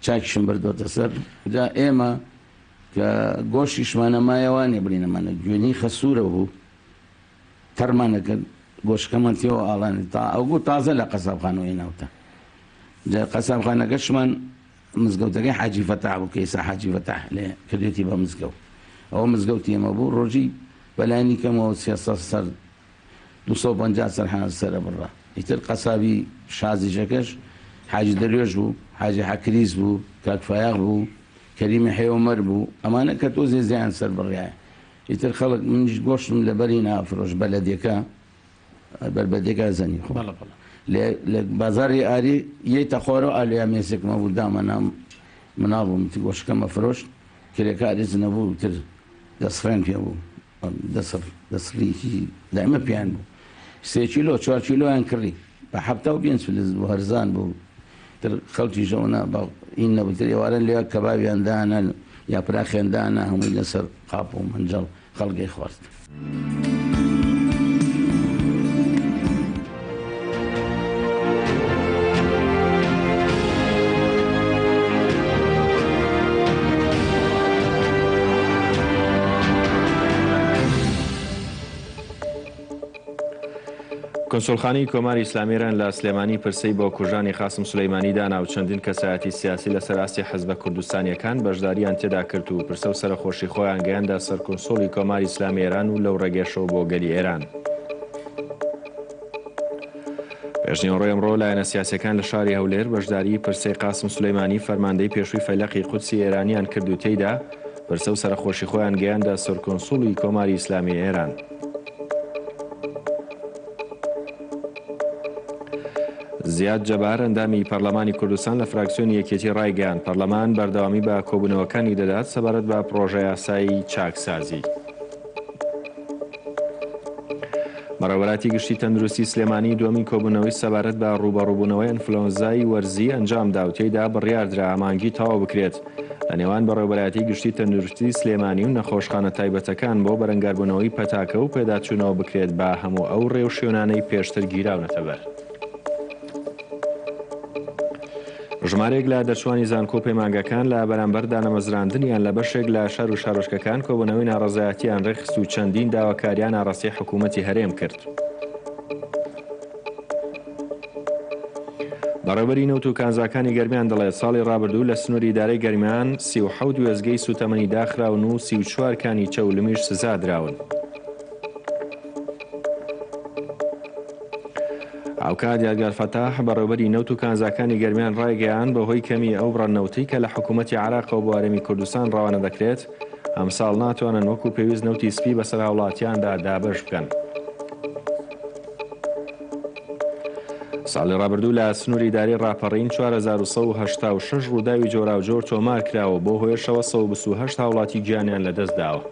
چاکیشم بردۆتە سەر جا ئێمە کە گۆشتیشمان نەمایە وا نیە بڵێین ئەمانە گوێنی خەسوورە بوو تەڕمان ئەکرد گۆشتەکەمان تێوە ئاڵانی تا ئەو گوو تازە لە قەسابخانەوە هێناوتە جا قەسابخانەکەشمان مزگەوتەکەی حاجی فەتاح بوو کە ئێستا حاجی فەتاح لێ کردێتی بە مزگەوت ئەوە مزگەوتی ئێمە بوو ڕۆژی بەلایەنی کەمەوە 300 سەر 250 سەر حاج سەرە بڕا ئیتر قەسابی شازیشەکەش حاجی دەروێش بوو حاجی حەکریس بوو کاک فایەق بوو کەریمی حەی عومەر بوو ئەمانە کە تۆزێ زیان سەر بڕیایە ئیتر خەڵک منیش گۆشتم لەبەری نافرۆش بەلەدێکە بەربەدێکە زەنی خۆ بەڵێ بەڵێ. لە لە بازاری ئاری یەیتە خۆرەوە ئالویا مێزێکم هەبوو دامە نام مناڵ بووم ئیتر گۆشتەکەم ئەفرۆشت کرێکاریش نەبوو ئیتر دەسڕێن پێ بوو دەسڕ دەسڕیکی دایمە پێیان بوو سێ کیلۆ چوار کیلۆیان کڕی بە 75 فلس بوو هەرزان بوو تر خەڵکیش ئەوەنە بە هین نەبوو تر ئێواران لێ کەبابیان دانا یاپراخیان دانا هەمووی لەسەر قاپ و مەنجەڵ خەڵک ئەیخوارد. کونسوڵخانەی کۆماری ئیسلامی ئێران لە سلێمانی پرسەی بۆ کوژرانی قاسم سولەیمانی دانا و چەندین کەسایەتی سیاسی لەسەر ئاستی حزبە کوردستانییەکان بەشدارییان تێدا کرد و پرسە و سەرەخۆشی خۆیان گەیاندە سەرکونسوڵی کۆماری ئیسلامی ئێران و لەو ڕێگەشەوە بۆ گەلی ئێران. پێشنیوەڕۆی ئەمڕۆ لایەنە سیاسیەکان لە شاری هەولێر بەشداریی پرسەی قاسم سولەیمانی فەرماندەی پێشووی فەیلەقی قودسی ئێرانیان کرد و تێیدا پرسە و سەرەخۆشی خۆیان گەیاندە سەرکونسوڵی کۆماری ئیسلامی ئێران. زیاد جەبار، ئەندامی پەرلەمانی کوردستان لە فراکسیۆنی یەکێتی ڕایگەیاند، پەرلەمان بەردەوامی بە کۆبوونەوەکانی دەدات سەبارەت بە پڕۆژەیاسای چاکسازی. بەڕێوەبەرایەتی گشتی تەندروستی سلێمانی دووەمین کۆبوونەوەی سەبارەت بە ڕووبەڕووبوونەوەی ئەنفلۆنزای وەرزی ئەنجامدا و تێیدا بڕیاردرا ئامانجی تەواو بکرێت لە نێوان بەڕێوەبەرایەتی گشتی تەندروستی سلێمانی و نەخۆشخانە تایبەتەکان بۆ بەرەنگاربوونەوەی پەتاکە و پێداچوونەوە بکرێت بە هەموو ئەو ڕێوشوێنانەی پێشتر گیراونەتە بەر. ژمارەیەک لە دەرچووانی زانکۆ و پەیمانگاکان لە بەرامبەر دانەمەزراندنیان لە بەشێک لە شار و شارۆچکەکان کۆبوونەوەی ناڕەزایەتیان ڕێکخست و چەندین داواکاریان ئاڕاستەی حکوومەتی هەرێم کرد. بەڕێوەبەری نەوت و کانزاکانی گەرمیان دەڵێت، ساڵی ڕابردوو لە سنووری ئیدارەی گەرمیان 37 وێستگەی سووتەمەنی داخراون و 34 کانی چەولمیش سزادراون. هاوکات یادگار فەتاح، بەڕێوەبەری نەوت و کانزاکانی گەرمیان ڕایگەیاند، بەهۆی کەمیی ئەو بڕە نەوتەی کە لە حکوومەتی عێراقەوە بۆ هەرێمی کوردستان ڕەوانە دەکرێت، ئەمساڵ ناتوانن وەکو پێویست نەوتی سپی بەسەر هاوڵاتیاندا دابەش بکەن. ساڵی ڕابردوو لە سنووری ئیدارەی ڕاپەڕین 4186 ڕووداوی جۆراوجۆر تۆمار کراوە، بەو هۆیەشەوە 128 هاوڵاتی گیانیان لەدەستداوە.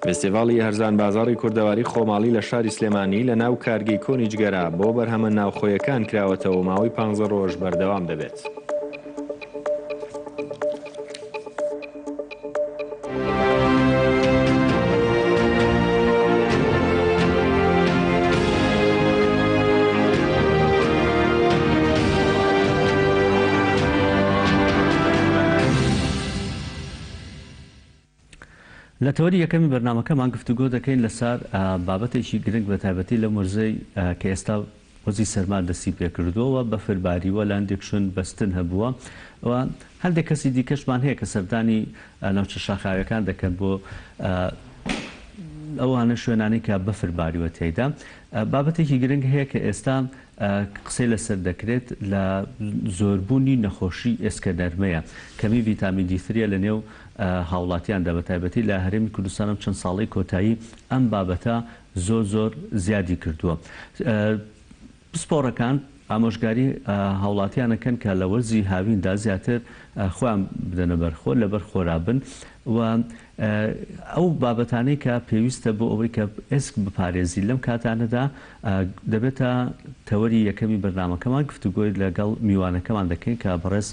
فێستیڤاڵی هەرزان بازاڕی کوردەواری خۆماڵی لە شاری سلێمانی لە ناو کارگەی کۆنی جگەرە بۆ بەرهەمە ناوخۆیەکان کراوەتەوە و ماوەی پانزە ڕۆژ بەردەوام دەبێت. لە تەوەری یەکەمی بەرنامەکەمان گفتوگۆ دەکەین لەسەر بابەتێکی گرنگ بە تایبەتی لەم وەرزەی کە ئێستا وەرزی سەرما دەستی پێکردووە و بەفر باریوە لە هەندێک شوێن بەستن هەبووە و هەندێک کەسی دیکەشمان هەیە کە سەردانی ناوچە شاخاویەکان دەکەن بۆ ئەوانە شوێنانەی کە بەفر باریوە تێیدا بابەتێکی گرنگ هەیە کە ئێستا قسەی لەسەر دەکرێت لە زۆربوونی نەخۆشی ئێسکە نەرمەیە، کەمی ڤیتامین دی ثریە لە نێو هاوڵاتیاندا بە تایبەتی لە هەرێمی کوردستان ئەم چەند ساڵەی کۆتایی ئەم بابەتە زۆر زۆر زیادی کردووە. پسپۆڕەکان ئامۆژگاری هاوڵاتیان ئەکەن کە لە وەرزی هاویندا زیاتر خۆیان بدەنە بەر خۆر، لەبەر خۆرا بن و ئەو بابەتانەی کە پێویستە بۆ ئەوەی کە ئێسک بپارێزی لەم کاتانەدا دەبێتە تەوەری یەکەمی بەرنامەکەمان گفتوگۆی لەگەڵ میوانەکەمان دەکەین کە بەڕێز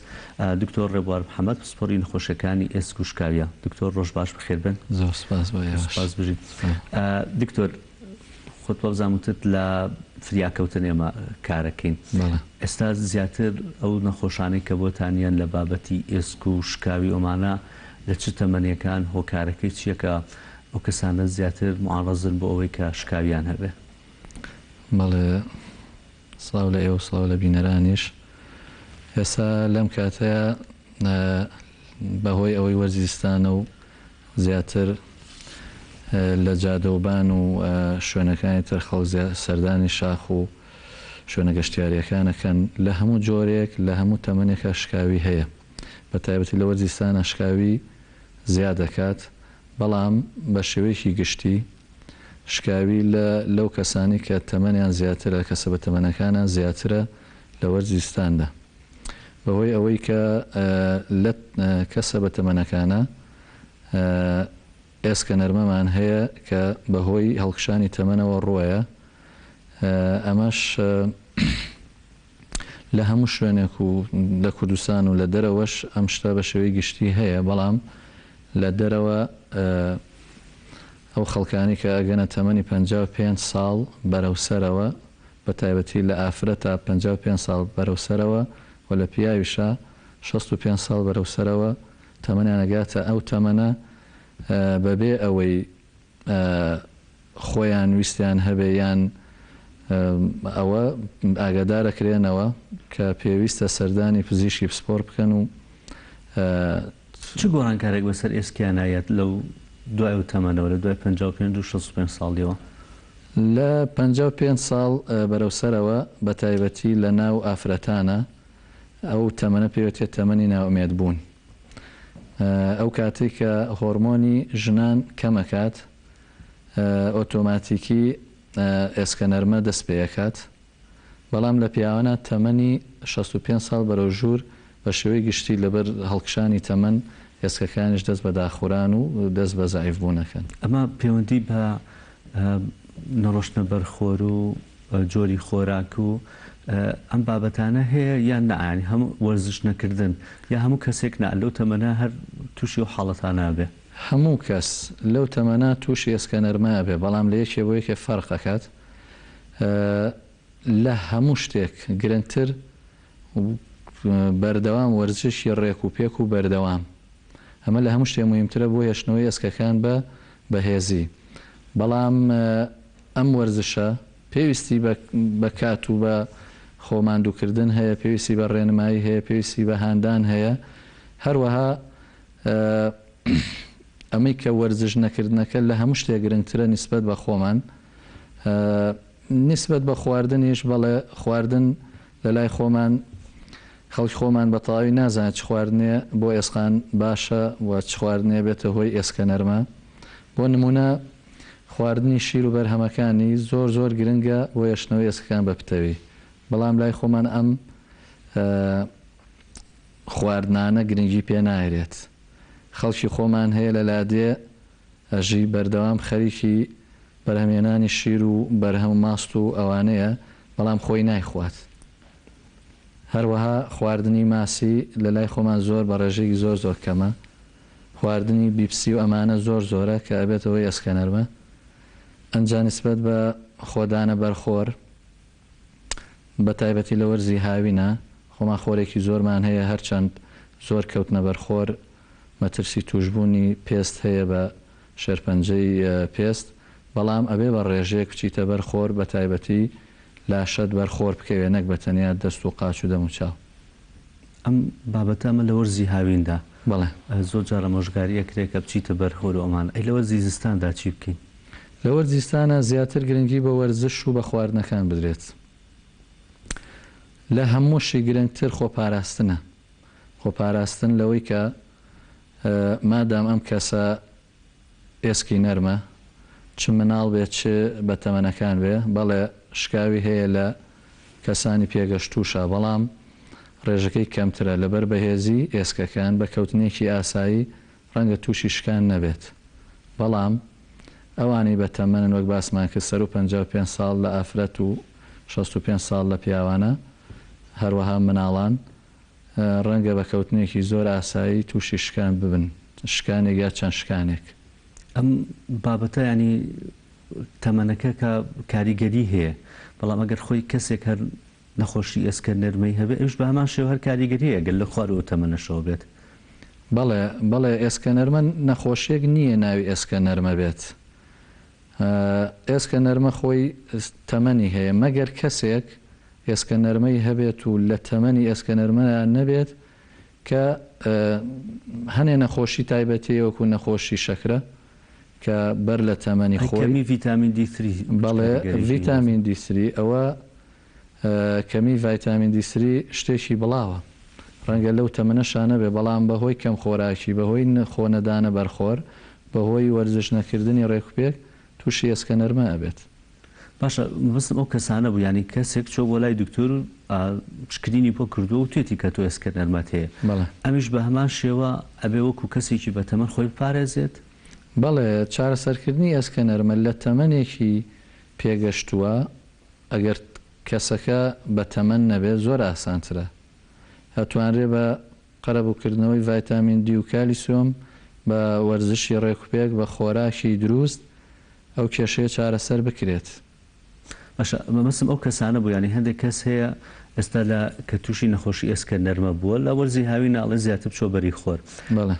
دکتۆر ڕێبوار محەمەد پسپۆری نەخۆشیەکانی ئێسک و شکاویە. دکتۆر ڕۆژ باش بەخێر بێن. زۆر سپاس بۆ ئێوەش. سپاس بژین. دکتۆر خۆت وابزانم وتت لە فریاکەوتن ئێمە کارەکەین. بەڵێ. ئێستا زیاتر ئەو نەخۆشانەی کە بۆتانیان لە بابەتی ئێسک و شکاوی ئەمانە لە چ تەمەنێکان هۆکارەکەی چیە کە ئەو کەسانە زیاتر معەڕەزن بۆ ئەوەی کە شکاویان هەبێ؟ بەڵێ سڵاو لە ئێوە و سڵاو لە بینەرانیش. ئێستا لەم کاتەیا بە هۆی ئەوەی وەرزی زستانە و زیاتر لە جادەوبان و شوێنەکانی تر خەڵک سەردانی شاخ و شوێنە گەشتیارییەکان ئەکەن، لە هەموو جۆرێک لە هەموو تەمەنێکا شکاوی هەیە. بە تایبەتی لە وەرزی زستانا شکاوی زیاد ئەکات، بەڵام بە شێوەیەکی گشتی شکاوی لە لەو کەسانەی کە تەمەنیان زیاترە، کەسە بەتەمەنەکانە زیاترە لە وەرزی زستاندا. بەهۆی ئەوەی کە لە کەسە بەتەمەنەکانە ئێسکە نەرمەمان هەیە کە بەهۆی هەڵکشانی تەمەنەوە ڕووەیە، ئەمەش لە هەموو شوێنێک و لە کوردستان و لە دەرەوەش ئەم شتە بە شێوەی گشتی هەیە، بەڵام لە دەرەوە ئەو خەڵکانەی کە ئەگەنە تەمەنی 55 ساڵ بەرەو سەرەوە بە تایبەتی لە ئافرەتا 55 ساڵ بەرەو سەرەوە و لە پیاویشا 65 ساڵ بەرەو سەرەوە تەمەنیان ئەگاتە ئەو تەمەنە بەبێ ئەوەی خۆیان ویستیان هەبێ یان ئەوە ئاگادارەکرێنەوە کە پێویستە سەردانی پزیشکی پسپۆڕ بکەن و. چ گۆڕانکارێک بەسەر ئێسکیانا یەت لەو دوای ئەو تەمەنەوە لە دوای 55 و 65 ساڵیەوە؟ لە 55 ساڵ بەرەو سەرەوە بە تایبەتی لە ناو ئافرەتانا ئەو تەمەنە پێوترێت تەمەنی نائومێد بوون. ئەو کاتەی کە هۆرمۆنی ژنان کەم ئەکات ئۆتۆماتیکی ئێسکە نەرمە دەست پێ ئەکات بەڵام لە پیاوانە تەمەنی 65 ساڵ بەرەو ژوور بە شێوەی گشتی لەبەر هەڵکشانی تەمەن ئێسکەکانیش دەست بە داخوران و دەست بە زەعیف بوون ئەکەن. ئەمە پەیوەندی بە نەڕۆشتنە بەر خۆر و جۆری خۆراک و ئەم بابەتانە هەیە یان نا یانی هەموو وەرزش نەکردن یا هەموو کەسێک نا لەو تەمەنە هەر تووشی ئەو حاڵەتانە ئەبێ؟ هەموو کەس لەو تەمەنە تووشی ئێسکە نەرمە ئەبێ بەڵام لە یەکێ بۆ یەکێ فەرق ئەکات لە هەموو شتێک گرنگتر بەردەوام وەرزشی ڕێک و پێک و بەردەوام ئەمە لە هەموو شتێ موهیمترە بۆ هێشتنەوەی ئێسکەکان بە بەهێزی بەڵام ئەم وەرزشە پێویستی بە بە کات و بە خۆ ماندووکردن هەیە، پێویستی بە ڕێنمایی هەیە، پێویستی بە هاندان هەیە، هەروەها. ئەمەی کە وەرزش نەکردنەکە لە هەموو شتێک گرنگترە نیسبەت بە خۆمان. نیسبەت بە خواردنیش بەڵێ خواردن لە لای خۆمان خەڵکی خۆمان بە تەواوی نازانێت چ خواردنێ بۆ ئێسقان باشە و چ خواردنێ بێتە هۆی ئێسکە نەرمە. بۆ نموونە خواردنی شیر و بەرهەمەکانی زۆر زۆر گرنگە بۆ هێشتنەوەی ئێسکەکان بە پتەوی. بەڵام لای خۆمان ئەم خواردنانە گرنگی پێ نایرێت. خەڵکی خۆمان هەیە لە لادێ ئەژی بەردەوام خەریکی بەرهەمهێنانی شیر و بەرهەم و ماست و ئەوانەیە بەڵام خۆی نایخوات. هەروەها خواردنی ماسی لە لای خۆمان زۆر بە ڕێژەیەکی زۆر زۆر کەمە. خواردنی بیپسی و ئەمانە زۆر زۆرە کە ئەبێتە هۆی ئێسکەنەرمە. ئەنجا نیسبەت بە خۆدانە بەر خۆر بە تایبەتی لە وەرزی هاوینە خۆمان خۆرێکی زۆرمان هەیە هەرچەند زۆر کەوتنە بەر خۆر مەترسی توشبوونی پێست هەیە بە شێرپەنجەی پێست بەڵام ئەبێ بە ڕێژەیەک بچیتە بەر خۆر بە تایبەتی لاشەت بەر خۆر بکەوێ نەک بە تەنیا دەست و قاچ و دەم و چاو. ئەم بابەتە ئەمە لە وەرزی هاویندا بەڵێ. زۆر جار ئامۆژگاری ئەکرێ کە بچیتە بەر خۆر و ئەمان ئەی لە وەرزی زستاندا چی بکەین؟ لە وەرزی زستانا زیاتر گرنگی بە وەرزش و بە خواردنەکان بدرێت. لە هەمووشی گرنگتر خۆپاراستنە. خۆپاراستن لەوەی کە مادام ئەم کەسە ئێسکی نەرمە چ مناڵ بێ چ بە تەمەنەکان بێ بەڵێ شکاوی هەیە لە کەسانی پێگەشتووشا بەڵام ڕێژەکەی کەمترە لەبەر بەهێزی ئێسکەکان بە کەوتنێکی ئاسایی ڕەنگە تووشی شکان نەبێت بەڵام ئەوانەی بە تەمەنن وەک باسمان کرد سەروو 55 ساڵ لە ئافرەت و 65 ساڵ لە پیاوانە هەروەها مناڵان ڕەنگە بە کەوتنێکی زۆر ئاسایی تووشی شکان ببن، شکانێک یا چەند شکانێک. ئەم بابەتە یانی تەمەنەکە کە کاریگەری هەیە، بەڵام ئەگەر خۆی کەسێک هەر نەخۆشی ئێسکە نەرمەی هەبێ ئەویش بە هەمان شێوە هەر کاریگەری هەیە گەر لە خوارەوە تەمەنەشەوە بێت. بەڵێ بەڵێ ئێسکە نەرمە نەخۆشیەک نییە ناوی ئێسکە نەرمە بێت. ئێسکە نەرمە خۆی تەمەنی هەیە مەگەر کەسێک ئێسکە نەرمەی هەبێت و لە تەمەنی ئێسکە نەرمەیا نەبێت کە هەنێ نەخۆشی تایبەتی وەکو نەخۆشی شەکرە کە بەر لە تەمەنی خۆی. کەمی ڤیتامین دی سری بەڵێ ڤیتامین دی سری ئەوە کەمی ڤایتامین دی سری شتێکی بڵاوە ڕەنگە لەو تەمەنەشا نەبێ بەڵام بەهۆی کەم خۆراکی بەهۆی خۆ نەدانە بەر خۆر بەهۆی وەرزش نەکردنی ڕێکوپێک توشی ئێسکە نەرمە ئەبێت. باشە مەبەستم ئەو کەسانە بوو یانی کەسێک چوە بۆ لای دکتۆر و پشکنینی بۆ کردووە و توێتی کە تۆ ئێسکە نەرمەت هەیە بەڵێ. ئەمیش بە هەمان شێوە ئەبێ وەکو کەسێکی بەتەمەن خۆی بپارێزێت؟ بەڵێ چارەسەرکردنی ئێسکە نەرمە لە تەمەنێکی پێگەشتووە ئەگەر کەسەکە بە تەمەن نەبێت زۆر ئاسانترە ئەتوانرێ بە قەرەبووکردنەوەی ڤایتامین دی و کالیسیۆم، بە وەرزشی ڕێکوپێک، بە خۆراکی دروست ئەو کێشەیە چارەسەر بکرێت. باشە مەبەستم ئەو کەسانە بوو یانی هەندێک کەس هەیە ئێستا لە کە تووشی نەخۆشی ئێسکە نەرمە بووە لە وەرزی هاوینە ئەڵێن زیاتر بچۆ بەری خۆر بەڵێ.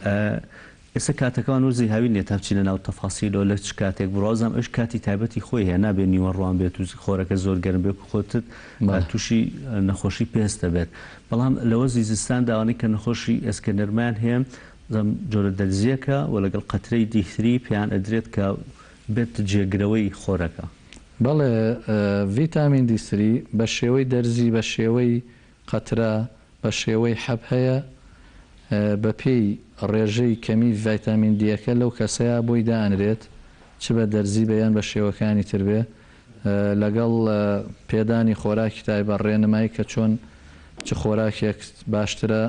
ئێستا کاتەکەمان وەرزی هاوین نیە تا بچینە ناو تەفاسیلەوە لە چ کاتێک بڕوا بزانم ئەویش کاتی تایبەتی خۆی هەیە نابێ نیوەڕوان بێت و خۆرەکە زۆر گەرم بێت و خۆتت بەڵێ. تووشی نەخۆشی پێست دەبێت بەڵام لە وەرزی زستاندا ئەوانەی کە نەخۆشی ئێسکە نەرمەیان هەیە بزانم جۆرە دەرزیەکە و لەگەڵ قەترەی دی ثری پێیان ئەدرێت کە بێت جێگرەوەی خۆرەکە. بەڵێ ڤیتامین دی سری بە شێوەی دەرزی بە شێوەی قەترە بە شێوەی حەب هەیە بە پێی ڕێژەی کەمی ڤیتامین دیەکە لەو کەسەیا بۆی دائەنرێت چ بە دەرزی بێ یان بە شێوەکانی تر بێ لەگەڵ پێدانی خۆراکی تایبەت ڕێنمایی کە چۆن چ خۆراکێک باشترە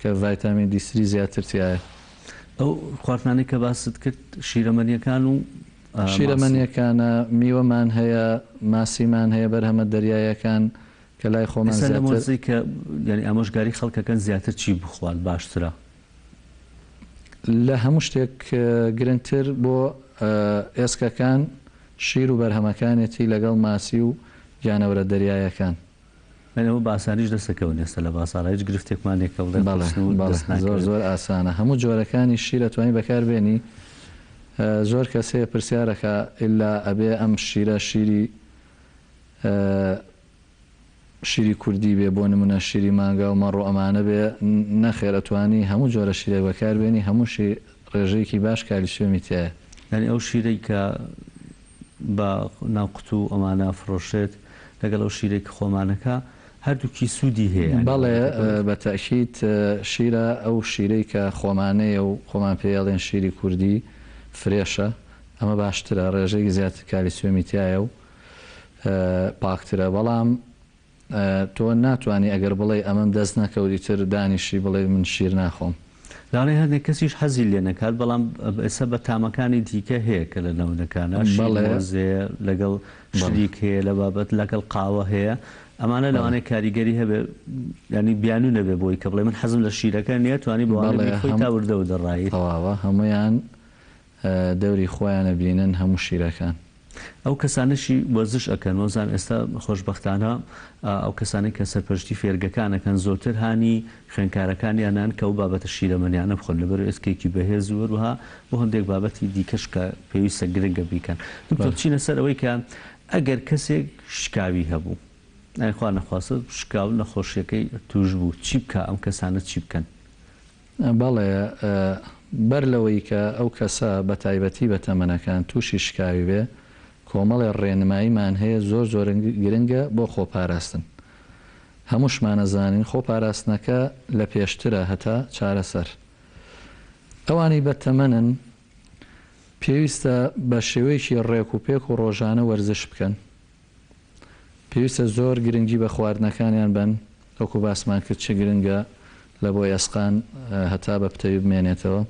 کە ڤیتامین دی سری زیاتر تیایە. ئەو خواردنانەی کە باست کرد شیرەمەنیەکان و ماسی. شیرەمەنیەکانە، میوەمان هەیە، ماسیمان هەیە، بەرهەمە دەریایەکان کە لای خۆمان ئێستا لەم زیاتر. وەرزەی کە یانی ئامۆژگاری خەڵکەکەن زیاتر چی بخوات باشترە؟ لە هەموو شتێک گرنگتر بۆ ئێسکەکان شیر و بەرهەمەکانێتی لەگەڵ ماسی و گیانەوەرە دەریایەکان. یانی ئەوە بە ئاسانیش دەست دەکەون ئێستا لە بازاڕا هیچ گرفتێکمان نیە کە بڵێن بەڵێ قورسن و بەڵێ دەست زۆر ناکەوێت. زۆر ئاسانە هەموو جۆرەکانی شیر ئەتوانی بەکار بێنی زۆر کەس هەیە پرسیار ئەکا ئیلا ئەبێ ئەم شیرە شیری شیری کوردی بێ بۆ نمونە شیری مانگا و مەڕ و ئەمانە بێ نەخێر ئەتوانی هەموو جۆرە شیرێک بەکار بێنی هەمووشی. ڕێژەیەکی باش کالیسیۆمی تیایە. یانی ئەو شیرەی کە بە ناو قوتوو ئەمانە ئەفڕۆشرێت لەگەڵ ئەو شیرەی کە خۆمانەکە هەردووکی سوودی هەیە یانی بەڵێ بە تەئکید شیرە ئەو شیرەی کە خۆمانەیە و خۆمان پێی ئەڵێن شیری کوردی فرێشە ئەمە باشترە ڕێژەیەکی زیاتر کالیسیۆمی تیایە و پاکترە بەڵام تۆ ناتوانی ئەگەر بڵێی ئەمەم دەست نەکەوت ئیتر دانیشی بڵێی من شیر ناخۆم. لەوانەیە هەندێک کەسیش حەزی لێ نەکات بەڵام ئێستا بە تامەکانی دیکە هەیە کە لە نەونەکانە شیر مۆز هەیە لەگەڵ شریک هەیە لە بابەت لەگەڵ قاوە هەیە ئەمانە لەوانەیە کاریگەری هەبێ یانی بیانوو نەبێ بۆی کە بڵێ من حەزم لە شیرەکە نییە توانی بەوانە بیخۆی تا وردە وردە ڕایت. تەواوە هەموویان دەوری خۆیان ئەبینن هەموو شیرەکان. ئەو کەسانەشی وەرزش ئەکەن وەزان ئێستا خۆشبەختانە ئەو کەسانەی کە سەرپەرشتی فێرگەکان ئەکەن زۆرتر هانی خوێندکارەکانیانان کە ئەو بابەتە شیرەمەنیانە بخۆن لەبەر ئێسکێکی بەهێز و هەروەها بۆ هەندێک بابەتی دیکەش کە پێویستە گرنگە بیکەن. دکتۆر بچینە سەر ئەوەی کە ئەگەر کەسێک شکاوی هەبوو یانی خوا نەخواستە شکاو نەخۆشیەکەی توش بوو چی بکا ئەم کەسانە چی بکەن؟ بەڵێ، بەر لەوەی کە ئەو کەسە بە تایبەتی بە تەمەنەکان تووشی شکاوی بێ، کۆمەڵێ ڕێنماییمان هەیە زۆر زۆر گرنگە بۆ خۆپاراستن. هەمووشمان ئەزانین خۆپاراستنەکە لە پێشترە هەتا چارەسەر. ئەوانەی بە تەمەنن پێویستە بە شێوەیەکی ڕێک و پێک و ڕۆژانە وەرزش بکەن. پێویستە زۆر گرنگی بە خواردنەکانیان بەن، وەکو باسمان کرد چ گرنگە لە بۆ ئێسقان هەتا بە پتەوی بمێنێتەوە.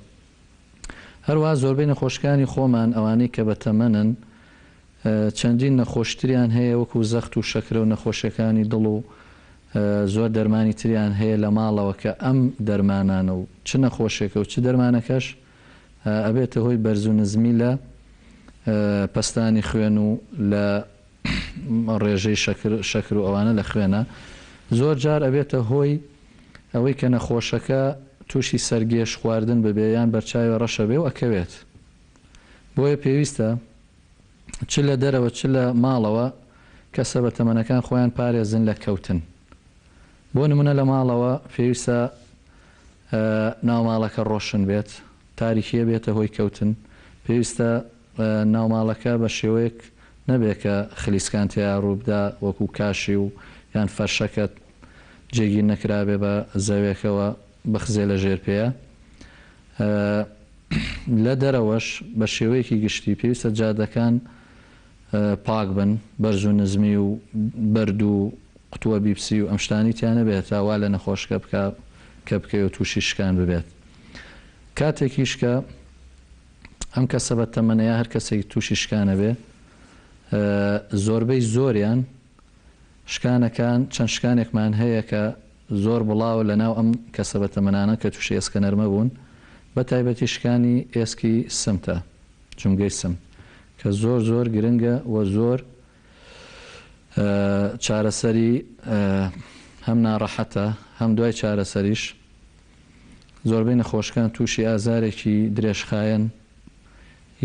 هەروەها زۆربەی نەخۆشکانی خۆمان ئەوانەی کە بە تەمەنن چەندین نەخۆشتریان هەیە وەکو زەخت و شەکرە و نەخۆشیەکانی دڵ و زۆر دەرمانی تریان هەیە لە ماڵەوە کە ئەم دەرمانانە و چ نەخۆشێکە و چ دەرمانەکەش ئەبێتە هۆی بەرز و نزمی لە پەستانی خوێن و لە ڕێژەی شەکر شەکر و ئەوانە لە خوێنە زۆر جار ئەبێتە هۆی ئەوەی کە نەخۆشەکە تووشی سەرگێژ خواردن ببێ یان بەرچاوی ڕەشە بێ و ئەکەوێت بۆیە پێویستە چ لە دەرەوە چ لە ماڵەوە کەسە بە تەمەنەکان خۆیان پارێزن لە کەوتن بۆ نمونە لە ماڵەوە پێویستە ناوماڵەکە ڕۆشن بێت، تاریکییە بێتە هۆی کەوتن، پێویستە ناوماڵەکە بە شێوەیەک نەبێت کە خلیسکان تێیا ڕووبدا وەکو کاشی و یان فەرشەکە جێگیر نەکرابێ بە زەوێکەوە بخزێ لە ژێر پێیا. لە دەرەوەش بە شێوەیەکی گشتی پێویستە جادەکان پاک بن، بەرز و نزمی و بەرد و قوتووە بیپسی و ئەم شتانەی تیا نەبێت هەتا وا لە نەخۆشکە بکا کە بکەوێ و تووشی شکان ببێت. کاتێکیش کە ئەم کەسە بە تەمەنە یا هەر کەسێک تووشی شکان ئەبێ زۆربەی زۆریان شکانەکان چەند شکانێکمان هەیە کە زۆر بڵاوە لە ناو ئەم کەسە بە تەمەنانە کە تووشی ئێسکە نەرمە بوون بە تایبەتی شکانی ئێسکی سمتە جومگەی سم کە زۆر زۆر گرنگە و زۆر چارەسەری هەم ناڕەحەتە هەم دوای چارەسەریش زۆربەی نەخۆشکان تووشی ئازارێکی درێژخایەن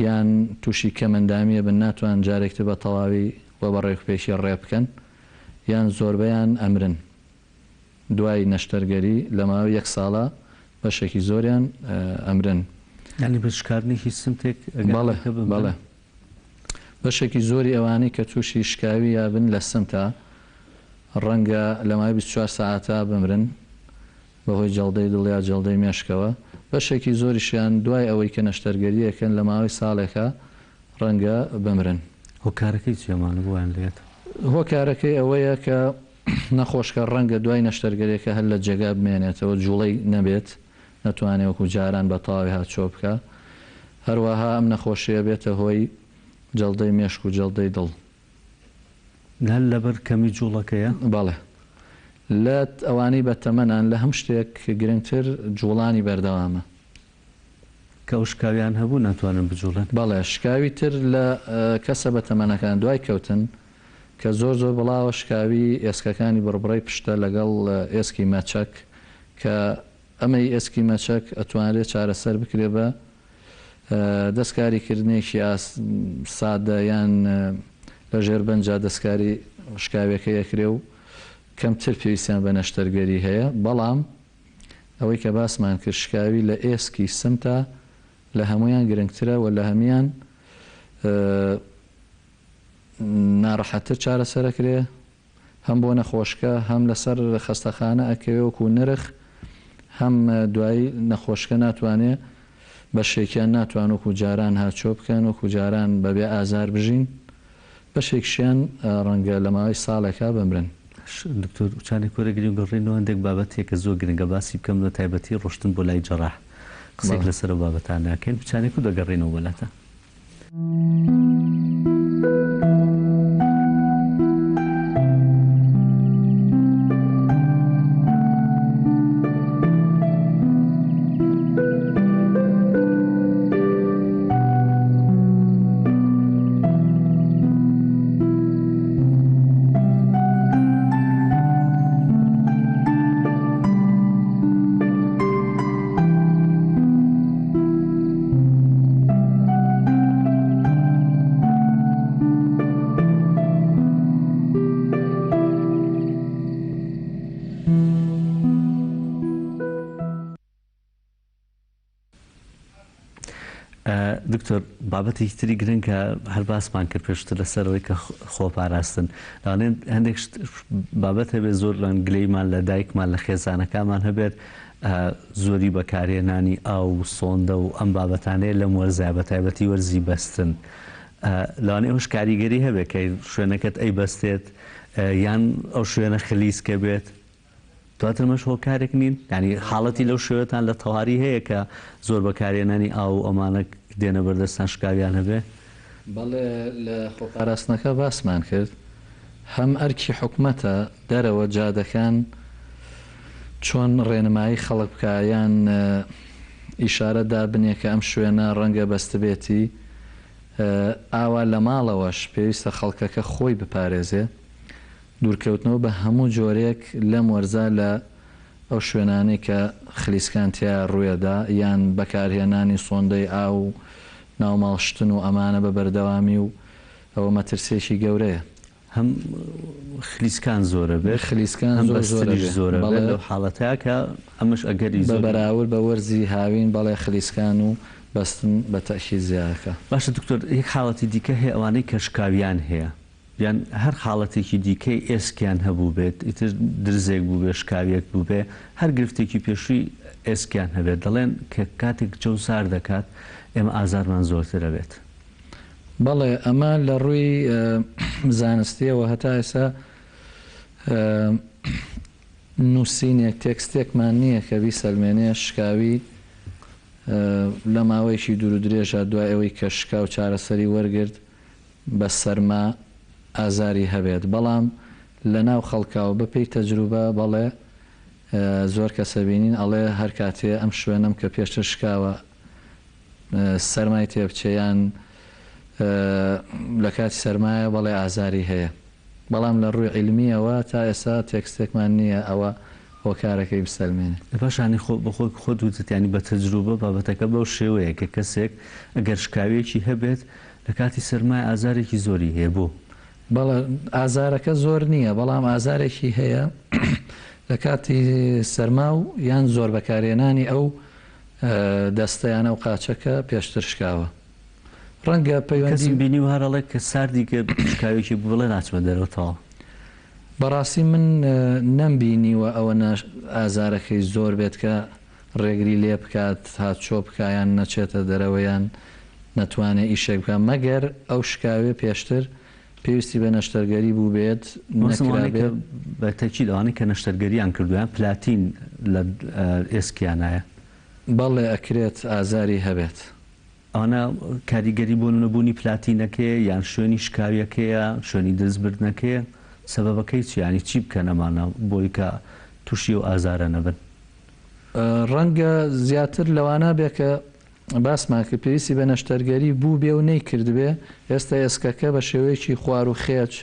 یان تووشی کەمەندامیە بن ناتوان جارێکتر بە تەواوی و بە ڕێکوپێکی ڕێ بکەن یان زۆربەیان ئەمرن دوای نەشتەرگەری لە ماوەی یەک ساڵا بەشێکی زۆریان ئەمرن. یانی بە شکاردنی هیچ سمتێک ئەگەر بەڵێ بەڵێ بەشێکی زۆری ئەوانەی کە تووشی شکاوی یا بن لە سمتا ڕەنگە لە ماوەی 24 سەعاتا بمرن بەهۆی جەڵدەی دڵ یا جەڵدەی مێشکەوە بەشێکی زۆریشیان دوای ئەوەی کە نەشتەرگەریەکەن لە ماوەی ساڵێکا ڕەنگە بمرن. هۆکارەکەی چیە ئەمانە بۆ وایان لێهات؟ هۆکارەکەی ئەوەیە کە نەخۆشکە ڕەنگە دوای نەشتەرگەریەکە هەر لە جێگا بمێنێتەوە جوڵەی نەبێت نەتوانێ وەکو جاران بە تەواوی هاتچۆ بکا هەروەها ئەم نەخۆشیە بێتە هۆی جەڵدەی مێشک و جەڵدەی دڵ. هەر لەبەر کەمی جوڵەکەیە؟ بەڵێ لە ئەوانەی بە تەمەنان لە هەموو شتێک گرنگتر جوڵانی بەردەوامە. کە ئەو شکاویان هەبوو ناتوانن بجوڵێن. بەڵێ شکاوی تر لە کەسە بەتەمەنەکان دوای کەوتن کە زۆر زۆر بڵاوە شکاوی ئێسکەکانی بڕبڕەی پشتە لەگەڵ ئێسکی مەچەک کە ئەمەی ئێسکی مەچەک ئەتوانرێ چارەسەر بکرێ بە دەستکاری کردنێکی ئاس سادە یان لە ژێر بەنجا دەستکاری شکاویەکەی ئەکرێ و کەمتر پێویستیان بە نەشتەرگەری هەیە بەڵام ئەوەی کە باسمان کرد شکاوی لە ئێسکی سمتا. لە هەموویان گرنگترە و لە هەمیان ناڕەحەتتر چارەسەرەکرێ هەم بۆ نەخۆشکە هەم لەسەر خەستەخانە ئەکەوێ وەکو نرخ هەم دوایی نەخۆشکە ناتوانێ بەشێکیان ناتوان وەکو جاران هاچۆ بکەن وەکو جاران بەبێ ئازار بژین بەشێکشیان ڕەنگە لە ماوەی ساڵێکا بمرن. دکتۆر وچانێک وەرەگرین و گەڕێینەوە هەندێک بابەت هەیە کە زۆر گرنگە باسی بکەم بە تایبەتی ڕۆشتن بۆ لای جەڕاح قسەیەک لەسەر ئەو بابەتانە ئەکەین وچانێک و دەگەڕێینەوە بۆ لاتان. دکتۆر بابەتێکی تری گرنگ کە هەر باسمان کرد پێشتر لەسەرەوەی کە خۆپاراستن لەوانەیە هەندێک بابەت هەبێت زۆر لەن گلەیمان لە دایکمان لە خێزانەکانمان هەبێت زۆری بەکارهێنانی ئاو و سۆندە و ئەم بابەتانەیە لەم وەرزە بە تایبەتی وەرزی بەستن لەوانەیە ئەوش کاریگەری هەبێت کە شوێنەکەت ئەی بەستێت یان ئەو شوێنە خلیسکە بێت دواتر ئەمەش هۆکارێک نین؟ یانی حاڵەتی لەو شێوەتان لە تەواری هەیە کە زۆر بەکارهێنانی ئاو و ئەمانە دێنە بەردەستان شکاویان هەبێ؟ بەڵێ لە خۆپاراستنەکە باسمان کرد هەم ئەرکی حکومەتە دەرەوە جادەکان چۆن ڕێنمایی خەڵک بکا یان ئیشارە دابنێ کە ئەم شوێنە ڕەنگە بەستبێتی ئاوا لە ماڵەوەش پێویستە خەڵکەکە خۆی بپارێزێ دوورکەوتنەوە بە هەموو جۆرێک لەم وەرزە لە ئەو شوێنانەی کە خلیسکان تیایا ڕوویەدا یان بەکارهێنانی سۆندەی ئاو و ناوماڵ شتن و ئەمانە بە بەردەوامی و ئەوە مەترسیەکی گەورەیە. هەم خلیسکان زۆرە بێت خلیسکان هەم زۆر زۆرە بەستریش بێ زۆرە بێت بەڵێ. لەو حاڵەتەیا کە ئەمەش ئەگەری بە زۆری. بەراورد بە وەرزی هاوین بەڵێ خلیسکان و بەستن بە تەئکید زیاکە. باشە دکتۆر یەک حاڵەتی دیکە هەیە ئەوانەی کە شکاویان هەیە یان هەر حاڵەتێکی دیکەی ئێسکیان هەبووبێت، ئیتر درزێک بووبێ، شکاویەک بووبێ، هەر گرفتێکی پێشووی ئێسکیان هەبێت، دەڵێن کە کاتێک جەو سار دەکات، ئێمە ئازارمان زۆرتر ئەبێت. بەڵێ، ئەمە لە ڕووی زانستییەوە هەتا ئێستا نووسینێک، تێکستێکمان نییە کە بیسەلمێنێ شکاوی لە ماوەیەکی دوورودرێژا دوای ئەوەی کە شکاو چارەسەری وەرگرت، بە سەرما ئازاری هەبێت بەڵام لە ناو خەڵکا و بە پێی تەجروبە بەڵێ زۆر کەس ئەبینین ئەڵێ هەر کاتێ ئەم شوێنەم کە پێشتر شکاوە سەرمای تێ بچێ یان لە کاتی سەرمایە بەڵێ ئازاری هەیە بەڵام لە ڕووی عیلمیەوە تا ئێستا تێکستێکمان نییە ئەوە هۆکارەکەی بسەلمێنێ. پاشانی خۆ بە خۆی خۆت وتت یانی بە تەجروبە بابەتەکە بەو شێوەیە کە کەسێک ئەگەر شکاویەکی هەبێت لە کاتی سەرمای ئازارێکی زۆری هەیە بۆ؟ بەڵێ ئازارەکە زۆر نییە بەڵام ئازارێکی هەیە لە کاتی سەرما و یان زۆر بەکارهێنانی ئەو دەستە یان ئەو قاچە کە پێشتر شکاوە ڕەنگە پەیوەندی کەسم بینیوە هەر ئەڵێ کە ساردی کرد شکاوێکی بوو بڵێ ناچمە دەرەوە تەواو. بەڕاستی من نەمبینیوە ئەوەنە ئازارەکەی زۆر بێت کە ڕێگری لێ بکات هاتچۆ بکا یان نەچێتە دەرەوە یان نەتوانێ ئیشێک بکا مەگەر ئەو شکاوێ پێشتر پێویستی بە نەشتەرگەری بووبێت مەبەستم ئەوانەی کە نەکرابێ. بە تەکید ئەوانەی کە نەشتەرگەریان کردووە یان پلاتین لە ئێسکیانایە. بەڵێ ئەکرێت ئازاری هەبێت. ئەوانە کاریگەری بۆ نەبوونی پلاتینەکەیە یان شوێنی شکاویەکەیە شوێنی درز بردنەکەیە سەبەبەکەی چیە یانی چی بکەن ئەمانە بۆی کە توشی ئەو ئازارە نەبن؟ ڕەنگە زیاتر لەوانە بێ کە باسمان کرد پێویستی بە نەشتەرگەری بووبێ و نەیکردبێ، ئێستا ئێسکەکە بە شێوەیەکی خوار و خێچ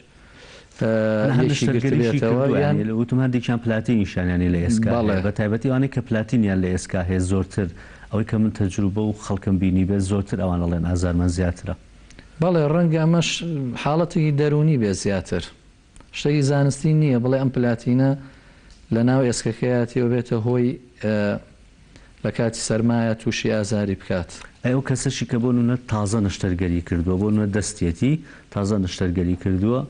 یەکی گرتبێتەوە یان. وتم هەندێکیان پلاتینیشیان یانی لە ئێسکا هەیە بە تایبەتی ئەوانەی کە پلاتینیان لە ئێسکا هەیە زۆرتر ئەوەی کە من تەجروبە و خەڵکم بینیبێت زۆرتر ئەوان ئەڵێن ئازارمان زیاترە. بەڵێ ڕەنگە ئەمەش حاڵەتێکی دەروونی بێت زیاتر. شتێکی زانستی نییە بڵێ ئەم پلاتینە لە ناو ئێسکەکەیەتی و بێتە هۆی. لە کاتی سەرمایە تووشی ئازاری بکات. ئەی ئەو کەسەشی کە بۆ نمونە تازە نەشتەرگەری کردووە بۆ نمونە دەستیەتی تازە نەشتەرگەری کردووە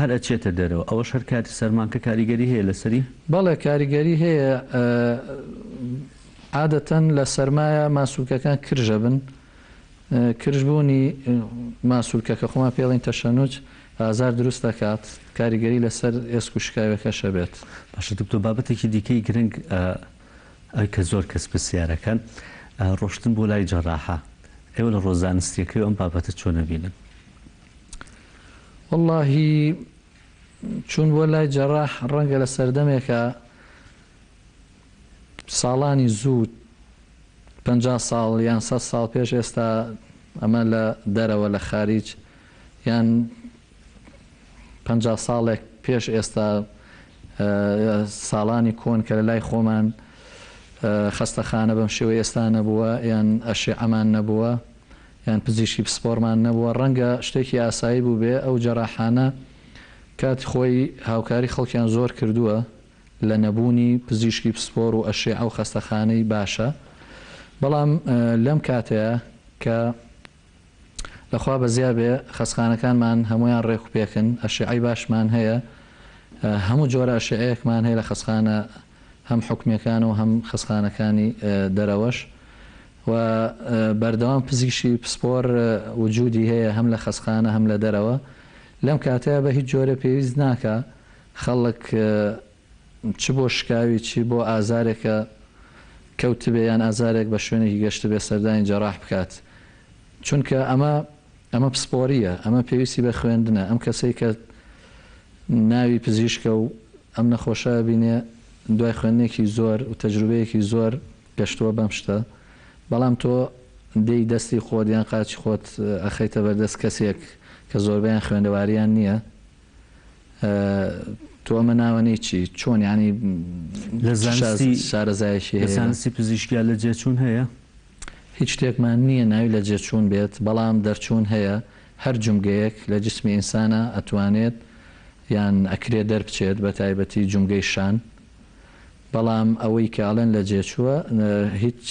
هەر ئەچێتە دەرەوە ئەوەش هەر کاتی سەرمانکە کاریگەری هەیە لەسەری؟ بەڵێ کاریگەری هەیە عادەتەن لە سەرمایە ماسولکەکان کرژ ئەبن کرژ بوونی ماسولکە کە خۆمان پێی ئەڵێین تەشەنوج ئازار دروست دەکات کاریگەری لەسەر ئێسک و شکاوێکەش ئەبێت. باشە دکتۆر بابەتێکی دیکەی گرنگ ئەوی کە زۆر کەس پرسیارەکەن ڕۆشتن بۆ لای جەراحە ئێوە لە ڕۆ زانستیەکەی ئەم بابەتە چۆن ئەبینن؟ وەڵاهی چوون بۆ لای جەراح ڕەنگە لە سەردەمێکا ساڵانی زوو 50 ساڵ یان 100 ساڵ پێش ئێستا ئەمە لە دەرەوە لە خاریج یان 50 ساڵێک پێش ئێستا ساڵانی کۆن کە لە لای خۆمان خەستەخانە بەم شێوەی ئێستا نەبووە یان ئەشیعەمان نەبووە یان پزیشکی پسپۆرمان نەبووە، ڕەنگە شتێکی ئاسایی بووبێ، ئەو جەراحانە کاتی خۆی هاوکاری خەڵکیان زۆر کردووە لە نەبوونی پزیشکی پسپۆر و ئەشیعە و خەستەخانەی باشە، بەڵام لەم کاتەیا کە لە خوا بەزیا بێ خەستخانەکانمان هەموویان ڕێک و پێکن، ئەشیعەی باشمان هەیە، هەموو جۆرە ئەشیعەیەکمان هەیە لە خەستخانە هەم حکومیەکان و هەم خەستخانەکانی دەرەوەش. و بەردەوام پزیشکی پسپۆر وجودی هەیە هەم لە خەستخانە هەم لە دەرەوە لەم کاتەیا بە هیچ جۆرێ پێویست ناکا خەڵک چ بۆ شکاوی چ بۆ ئازارێکە کەوتبێ یان ئازارێک بە شوێنێکی گەشتبێ سەردانی جەراح بکات چونکە ئەمە ئەمە پسپۆریە ئەمە پێویستی بە خوێندنە ئەم کەسەی کە ناوی پزیشکە و ئەم نەخۆشە ئەبینێ دوای خوێندنێکی زۆر و تەجروبەیەکی زۆر گەشتووە بەم شتە بەڵام تۆ دێی دەستی خۆت یان قاچی خۆت ئەخەیتە بەردەست کەسێک کە زۆربەیان خوێندەواریان نییە تۆ ئەمە ناوەنەی چی چۆن یانی لە زانستی شارەزایەکی لە زانستی پزیشکیا لە جێچوون هەیە؟ هیچ شتێکمان نییە ناوی لە جێچوون بێت بەڵام دەرچوون هەیە هەر جومگەیەک لە جسمی ئینسانا ئەتوانێت یان ئەکرێ دەربچێت بەتایبەتی جومگەی شان بەڵام ئەوەی کە ئەڵێن لە جێ چووە هیچ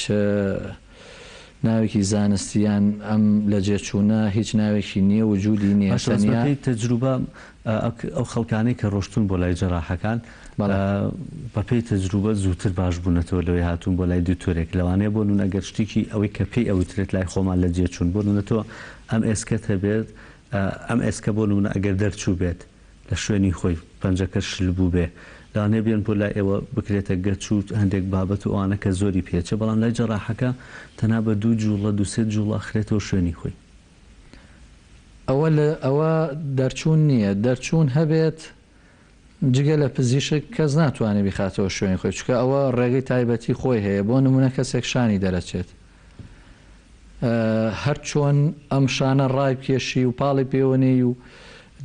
ناوێکی زانستی یان ئەم لە جێ چوونە هیچ ناوێکی نییە وجودی نییە باشە بەس تەنیا. بەپێی تەجروبە ئەو خەڵکانەی کە ڕۆشتوون بۆ لای جەراحەکان بەپێی تەجروبە زووتر باش بوونەتەوە لەوەی هاتوون بۆ لای دکتۆرێک لەوانەیە بۆ نمونە ئەگەر شتێکی ئەوەی کە پێی ئەوترێت لای خۆمان لە جێ چوون بۆ نمونە تۆ ئەم ئێسکەت هەبێت ئەم ئێسکە بۆ نمونە ئەگەر دەرچووبێت لە شوێنی خۆی پەنجەکە شل بووبێ لەوانەیە بێن بۆ لای ئێوە بکرێتە گەچ و هەندێک بابەت و ئەوانە کە زۆری پێچێ بەڵام لای جەراحەکە تەنها بە دوو جووڵە دوو سێ جووڵە ئەخرێتەوە شوێنی خۆی. ئەوە لە ئەوە دەرچوون نییە دەرچوون هەبێت جگە لە پزیشک کەس ناتوانێت بیخاتەوە شوێنی خۆی چونکە ئەوە ڕێگەی تایبەتی خۆی هەیە بۆ نمونە کەسێک شانی دەرەچێت هەر چۆن ئەم شانە ڕایبکێشی و پاڵی پێوە نێی و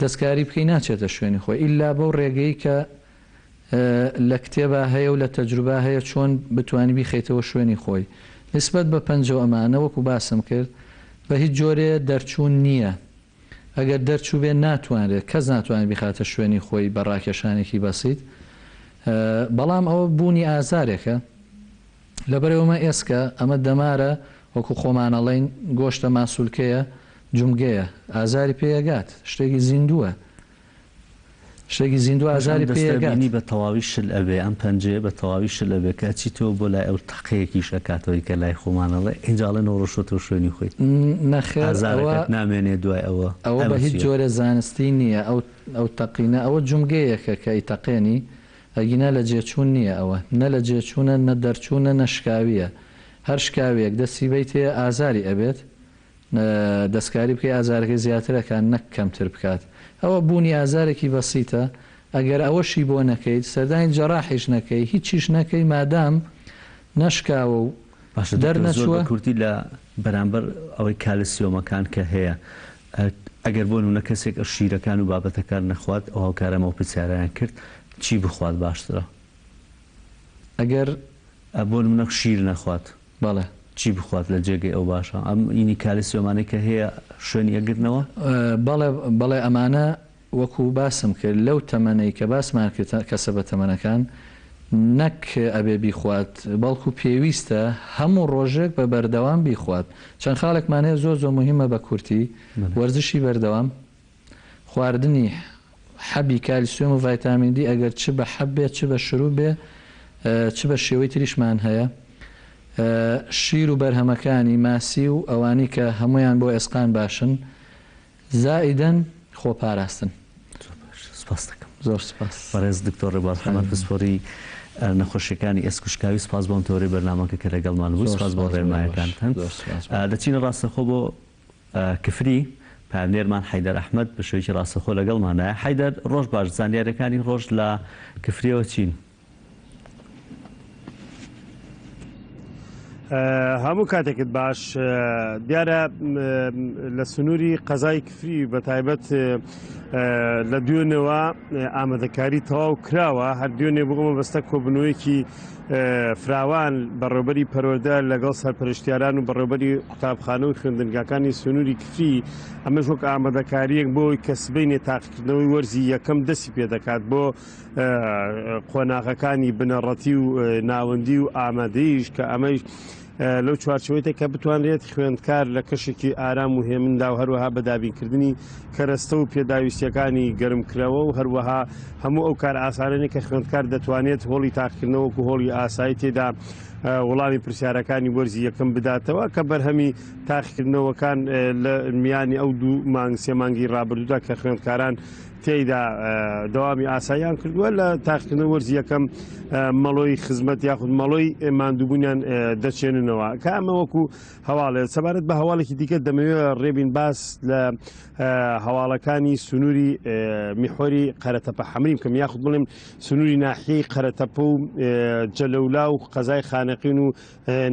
دەستکاری بکەی ناچێتە شوێنی خۆی ئیلا بەو ڕێگەی کە لە کتێبا هەیە و لە تەجروبا هەیە چۆن بتوانی بیخەیتەوە شوێنی خۆی نسبەت بە پەنجە و ئەمانە وەکو باسم کرد بە هیچ جۆرێ دەرچوون نییە ئەگەر دەرچووبێ ناتوانرێت کەس ناتوانێت بیخاتە شوێنی خۆی بە ڕاکێشانێکی بەسیت بەڵام ئەوە بوونی ئازارێکە لەبەرئەوە ئەمە ئێسکە، ئەمە دەمارە، وەکو خۆمان ئەڵێین گۆشتە ماسولکەیە، جومگەیە، ئازاری پێ ئەگات، شتێکی زیندووە، شتێکی زیندوو پاش ئەم ئازاری پێ دەستە ئەگات. بینی بە تەواوی شل ئەبێ، ئەم پەنجەیە بە تەواوی شل ئەبێ، کە ئەچیتەوە بۆ لای ئەو تەقەیەکیش ئەکاتەوەی کە لای خۆمان ئەڵێ، ئینجا ئەڵێن ئەو ڕۆشتۆتەوە شوێنی خۆی. نەخێر ئەوە ئازارەکەت نامێنێ دوای ئەوە، ئەوە ئەمە بە هیچ چییە؟ جۆرێ زانستی نییە، ئەو ئەو تەقینە ئەوە جومگەیەکە کە ئەیتەقێنی، ئەگینا لە جێچوون نییە ئەوە. نە لە جێچوونە، نە دەرچوونە، نە شکاوییە. هەر شکاوییەک دەستی بەیتێ ئازاری ئەبێت. دەستکاری بکەی ئازارەکەی زیاتر ئەکا نەک کەمتر بکات. ئەوە بوونی ئازارێکی بەسیتە. ئەگەر ئەوەشی بۆ نەکەیت، سەردانی جەراحیش نەکەی، هیچیش نەکەی مادام نەشکاوە و باشە دکتۆر زۆر دەرنەچووە. بە کورتی لە بەرامبەر ئەوەی کالسیۆمەکان کە هەیە ئەگەر بۆ نمونە کەسێک شیرەکان و بابەتەکان نەخوات ئەو هاوکارەم ئەو پرسیارەیان کرد چی بخوات باشترە؟ ئەگەر. بۆ نمونە شیر نەخوات بەڵێ. چی بخوات لە جێگەی ئەو باشە؟ ئەم ئینی کالسیۆمانەی کە هەیە شوێنی ئەگرنەوە؟ بەڵێ بەڵێ ئەمانە وەکو باسم کرد لەو تەمەنەی کە باسمان کرد کەسە بەتەمەنەکان. نەک ئەبێ بیخوات بەڵکو پێویستە هەموو ڕۆژێک بە بەردەوام بیخوات. چەند خاڵێکمان هەیە زۆر زۆر موهیمە بە کورتی، وەرزشی بەردەوام، خواردنی حەبی کالسیۆم و ڤایتامین دی ئەگەر چ بە حەب بێ چ بە شروب بێ چ بە شێوەی تریشمان هەیە، شیر و بەرهەمەکانی، ماسی و ئەوانەی کە هەموویان بۆ ئێسقان باشن، زائیدەن خۆپاراستن. زۆر باش سپاست دەکەم. زۆر سپاس. بەڕێز دکتۆر ڕێبوار محەمەد پسپۆری نەخۆشیەکانی ئێسک و شکاوی سپاس بۆ ئەم تەوەرەی بەرنامەکە کە لەگەڵمان بووی زۆر سپاس بۆ سپاس بۆ ئێوەش. ڕێنمایەکانتان. زۆر سپاس بۆ. دەچینە ڕاستەخۆ بۆ کفری پەیامنێرمان حەیدەر ئەحمەد بە شێوەیەکی ڕاستەخۆ لەگەڵماندایە. حەیدەر ڕۆژ باش زانیاریەکانی ڕۆژ لە کفریەوە چین؟ هەموو کاتێکت باش دیارە لە سنووری قەزای کفری بە تایبەت لە دوێنەوە ئامادەکاری تەواو کراوە هەر دوێنێ بۆ مەبەستە کۆبنەوەیەکی فراوان بەڕێوبەری پەروەردە لەگەڵ سەرپەرشتیاران و بەڕێوبەری قوتابخانە و خوێندنگاکانی سنووری کفری ئەمەش وەک ئامادەکاریەک بۆی کە سبەینێ تاقیکردنەوەی وەرزی یەکەم دەستی پێدەکات بۆ قۆناغەکانی بنەڕەتی و ناوەندی و ئامادەیش کە ئەمەیش لەو چوارچەوەیتە کە بتوانرێت خوێندکار لە کەشێکی ئارام و هێمندا و هەروەها بە دابینکردنی کەرەستە و پێداویستیەکانی گەرمکرەوە و هەروەها هەموو ئەو کار ئاسانەی کە خوێندکار دەتوانێت هۆڵی تاقیکردنەوە وەکو هۆڵی ئاسایی تێدا وەڵامی پرسیارەکانی وەرزی یەکەم بداتەوە کە بەرهەمی تاقیکردنەوەکان لە میانی ئەو دوو مانگ سێ مانگی ڕابردوودا کە خوێندکاران تێیدا دەوامی ئاساییان کردووە لە تاقیکردنەوە وەرزی یەکەم مەڵۆی خزمەت یاخود مەڵۆی ماندووبوونیان دەچێننەوە کە ئەمە وەکو هەواڵێت سەبارەت بە هەواڵێکی دیکە دەمەوێت ڕێبین باس لە هەواڵەکانی سنووری میحۆری قەرەتەپە حەمرین بکەم یاخود بڵێم سنووری ناحیەی قەرەتەپە و جەلەولا و قەزای خانەقین و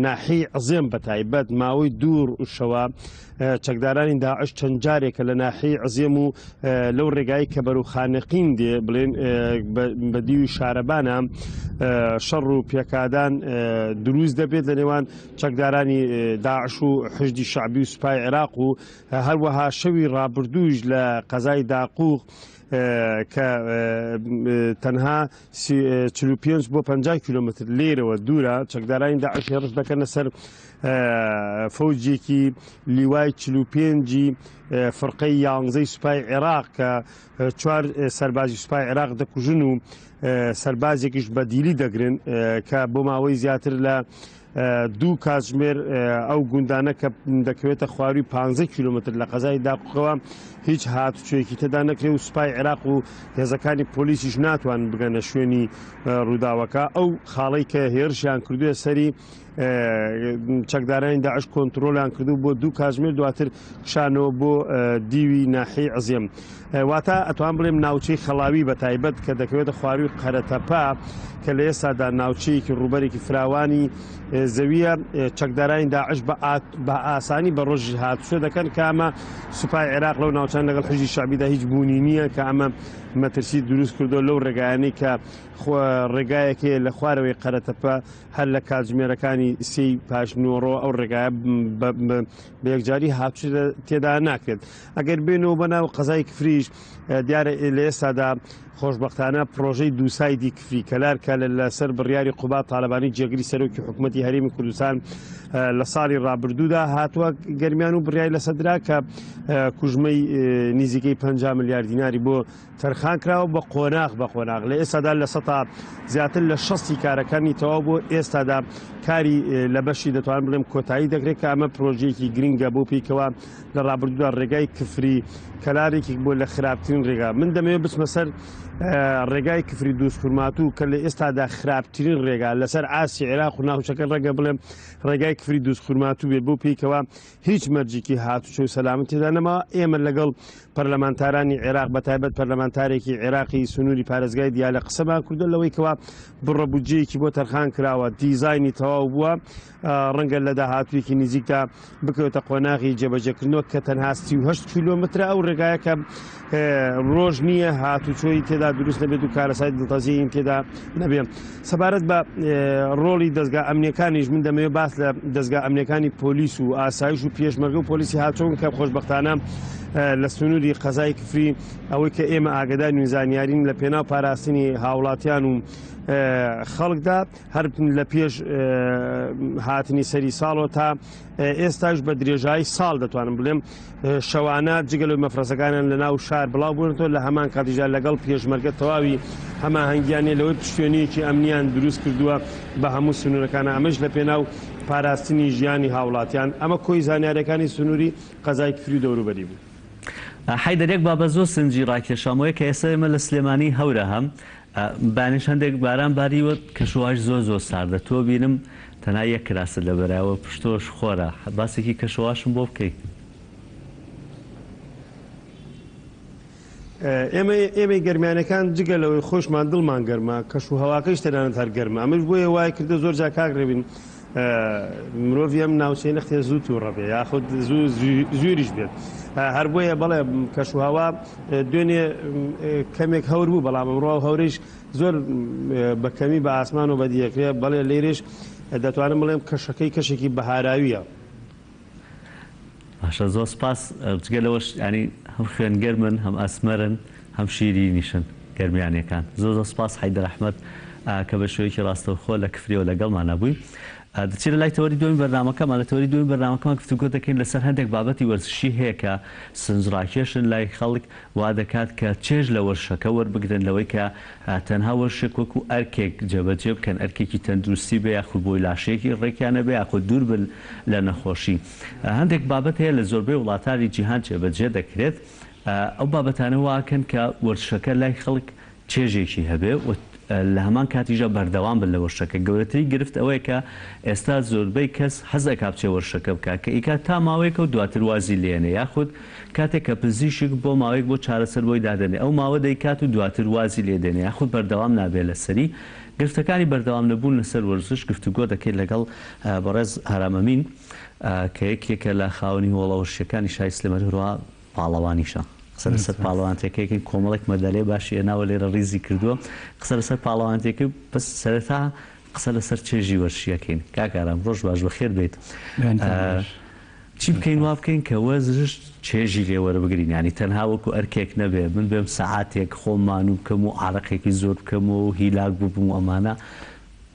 ناحیەی عزێم بەتایبەت ماوەی دوور شەوە چەکدارانی داعش چەند جارێکە لە ناحیەی عزێم و لەو ڕێگای کە بەرەو خانەقین دێ بڵێن بە دیوی شارەبانە شەڕ و پێکادان دروست دەبێت لە نێوان چەکدارانی داعش و حشدی شعبی و سوپای عێراق و هەروەها شەوی ڕابردووش لە قەزای داقوق کە تەنها 45 بۆ 50 کیلۆمەتر لێرەوە دوورە چەکدارانی داعش هێڕش دەکەنە سەر فەوجێکی لیوای 45 فرقەی یانزەی سوپای عێراق کە چوار سەربازی سوپای عێراق دەکوژن و سەربازێکیش بە دیلی دەگرن کە بۆ ماوەی زیاتر لە دوو کاتژمێر ئەو گوندانە کە دەکەوێتە خواروی 15 کیلومتر لە قەزای داقوقەوە هیچ هاتوچۆیەکی تێدا نەکرێ و سوپای عێراق و هێزەکانی پۆلیسیش ناتوان بگەنە شوێنی ڕووداوەکە ئەو خاڵەی کە هێرشیان کردووە سەری چەکدارانی داعش کۆنتترۆلیان کردو بۆ دوو کاتژمێر دواتر کشانەوە بۆ دیوی ناحی عزێم واتە ئەتوان بڵێم ناوچەی خەڵاوی بە تایبەت کە دەکەوێتە خواروی قەرەتەپە کە لە ئێستادا ناوچەیەکی ڕووبەرێکی فراوانی زەویە چەکدارانی داعش بە ئاسانی بە ڕۆژی هاتوچۆ دەکەن کە ئەمە سوپای عێراق لەو ناوچان لەگەڵ حەشدی شەعبیدا هیچ بوونی نییە کە ئەمە مەترسی دروست کردو لەو ڕێگایانەی کە ڕێگایەک هەیە لە خوارەوەی قەرەتەپە هەر لە کاتژمێرەکانی سێی پاشنیوەڕۆ ئەو ڕێگایە بە یەکجاری هاتوچۆ تێدا ناکرێت. ئەگەر بێنەوە بە ناو قەزای کفریش دیارە لە ئێستادا خۆشبەختانە پرۆژەی دووسایدی کفری کەلار کە لەسەر بڕیاری قوباد تاالبانی جێگری سەرۆکی حکوومەتتی هەرێمی کوردستان لە ساڵی ڕابردوودا هاتووە گەرمیان و بڕیای لەسەدرا کە کوژمەی نزیکەی 50 ملیار دیناری بۆ تەرخان کراوە بە قۆناغ بە قۆناغ لە ئێستادا لە سەتا زیاتر لە شەستی کارەکانی تەواو بۆ ئێستادا کاری لە بەشی دەتوانم بڵێم کۆتایی دەکرێت کە ئەمە پرۆژەیەکی گرنگە بۆ پێکەوە لە ڕابردوودا ڕێگای کفری کەلارێکی بۆ لە خراپترین ڕێگا من دەمەوێت بچمە سەر ڕێگای کفری دووز خورماتوو کە لە ئێستادا خراپترین ڕێگا لەسەر ئاستی عێراق و ناوچەکە ڕەنگە بڵێم ڕێگای کفری دووز خورماتوو بێت بۆ پێکەوە هیچ مەرجێکی هاتوچۆ و سەلامەت تێدا نەماوە، ئێمە لەگەڵ پەرلەمانتارانی عێراق بەتایبەت پەرلەمانتارێکی عێراقی سنووری پارێزگای دیالە قسەمان کردووە لەوەی کەوا بڕە بودجەیەکی بۆ تەرخان کراوە دیزاینی تەواو بووە ڕەنگە لە داهاتوویەکی نزیکدا بکەوێتە قۆناغی جێبەجێکردنەوە کە تەنها 38 کیلۆمەترە ئەو ڕێگایە کە ڕۆژ نییە هاتوچۆی تێدا دروست نەبێت و کارەسای دڵتەزیین تێدا نەبێ. سەبارەت بە ڕۆڵی دەزگا ئەمنیەکانیش من دەمەوێت باس لە دەزگا ئەمنیەکانی پۆلیس و ئاسایش و پێشمەرگە و پۆلیسی هاتوچۆن کە خۆشبەختانە لە سنووری قەزای کفری ئەوەی کە ئێمە ئاگدار و زانیارین لە پێناو پاراستنی هاوڵاتیان و خەڵکدا هەر لە پێش هاتنی سەری ساڵەوە تا ئێستاش بە درێژایی ساڵ دەتوانم بڵێم شەوانە جگە لەوەی مەفرەزەکانیان لە ناو شار بڵاو بوونەتەوە لە هەمان کاتیشدا لەگەڵ پێشمەرگە تەواوی هەماهەنگیان هەیە لەوەی پشتێنەیەکی ئەمنیان دروست کردووە بە هەموو سنوورەکانە ئەمەش لە پێناو پاراستنی ژیانی هاوڵاتیان ئەمە کۆی زانیاریەکانی سنووری قەزای کفری و دەوروبەری بوو. حەیدەر یەک بابەت زۆر سنجی ڕاکێشام ئەوەیە کە ئێستا ئێمە لە سلێمانی هەورە هەم بانیش هەندێک باران باریوە کەشوهەواش زۆر زۆر ساردە تۆ بینم تەنها یەک کراست لەبەرە و پشتۆش خۆرە باسێکی کەشوهەواشم بۆ بکەی. ئێمە ئێمەی گەرمیانەکان جگە لەوەی خۆشمان دڵمان گەرمە کەش و هەواکەیش تەنانەت هەر گەرمە ئەمەش بۆیە وای کردە زۆر جار کاک ڕێبین مرۆڤی ئەم ناوچەی نەختێ زوو تووڕە بێ یاخود زوو زویریش بێت هەر بۆیە بەڵێ کەش و هەوا دوێنێ کەمێک هەور بوو بەڵام ئەمڕۆ هەورەیش زۆر بە کەمی بە ئاسمان و بەدیەکرێ بەڵێ لێرەش دەتوانم بڵێم کەشەکەی کەشێکی بەهاراویە. باشە زۆر سپاس جگە لەوەش یانی هەم خوێن گەرمن هەم ئەسمەرن هەم شیرینیشن گەرمیانیەکان زۆر زۆر سپاس حەیدەر ئەحمەد کە بە شێوەیەکی ڕاستەوخۆ لە کفریەوە لەگەڵمانا بووی دەچینە لای تەوەری دووەمی بەرنامەکەمان لە تەوەری دووەمی بەرنامەکەمان گفتوگۆ دەکەین لەسەر هەندێک بابەتی وەرزشی هەیە کە سنجڕاکێشن لای خەڵک وا دەکات کە چێژ لە وەرزشەکە وەربگرن لەوەی کە تەنها وەرزشێک وەکو ئەرکێک جێبەجێ بکەن، ئەرکێکی تەندروستی بێ یاخود بۆی لاشەیەکی ڕێکیان هەبێ یاخود دوور بن لە نەخۆشی. هەندێک بابەت هەیە لە زۆربەی وڵاتانی جیهان جێبەجێ دەکرێت، ئەو بابەتانە واکەن کە وەرزشەکە لای خەڵک چێژێکی هەبێ و لە هەمان کاتیشدا بەردەوام بن لە وەرزشەکە. گەورەترین گرفت ئەوەیە کە ئێستا زۆربەی کەس حەز ئەکا بچێ وەرزشەکە بکا کە ئیکات تا ماوەیەکە و دواتر وازی لێنێ یاخود کاتێک کە پزیشک بۆ ماوەیەک بۆ چارەسەر بۆی دادەنێ ئەو ماوە دەیکات و دواتر وازی لێ دێنێ یاخود بەردەوام نابێ لەسەری. گرفتەکانی بەردەوام نەبوون لەسەر وەرزش گفتوگۆ دەکەین لەگەڵ بەڕێز ئارام ئەمین کە یەکێکە لە خاوەنی هۆڵە وەرزشیەکانی شاری سلێمانی هەروەها پاڵەوانیشە. قسە لەسەر پاڵەوانتێکەی کۆمەڵێک مەدالیای باشی هێناوە لێرە ڕیزی کردووە قسە لەسەر پاڵەوانتێکەی بەس سەرەتا قسە لەسەر چێژی وەرزشی ئەکەین کاک ئارام ڕۆژ باش بەخێر بێیت چی بکەین وا بکەین کە وەرزش چێژی لێ وەربگرین یانی تەنها وەکو ئەرکێک نەبێ من بێم سەعاتێک خۆم مانوو بکەم و عارەقێکی زۆر بکەم و هیلاک ببم و ئەمانە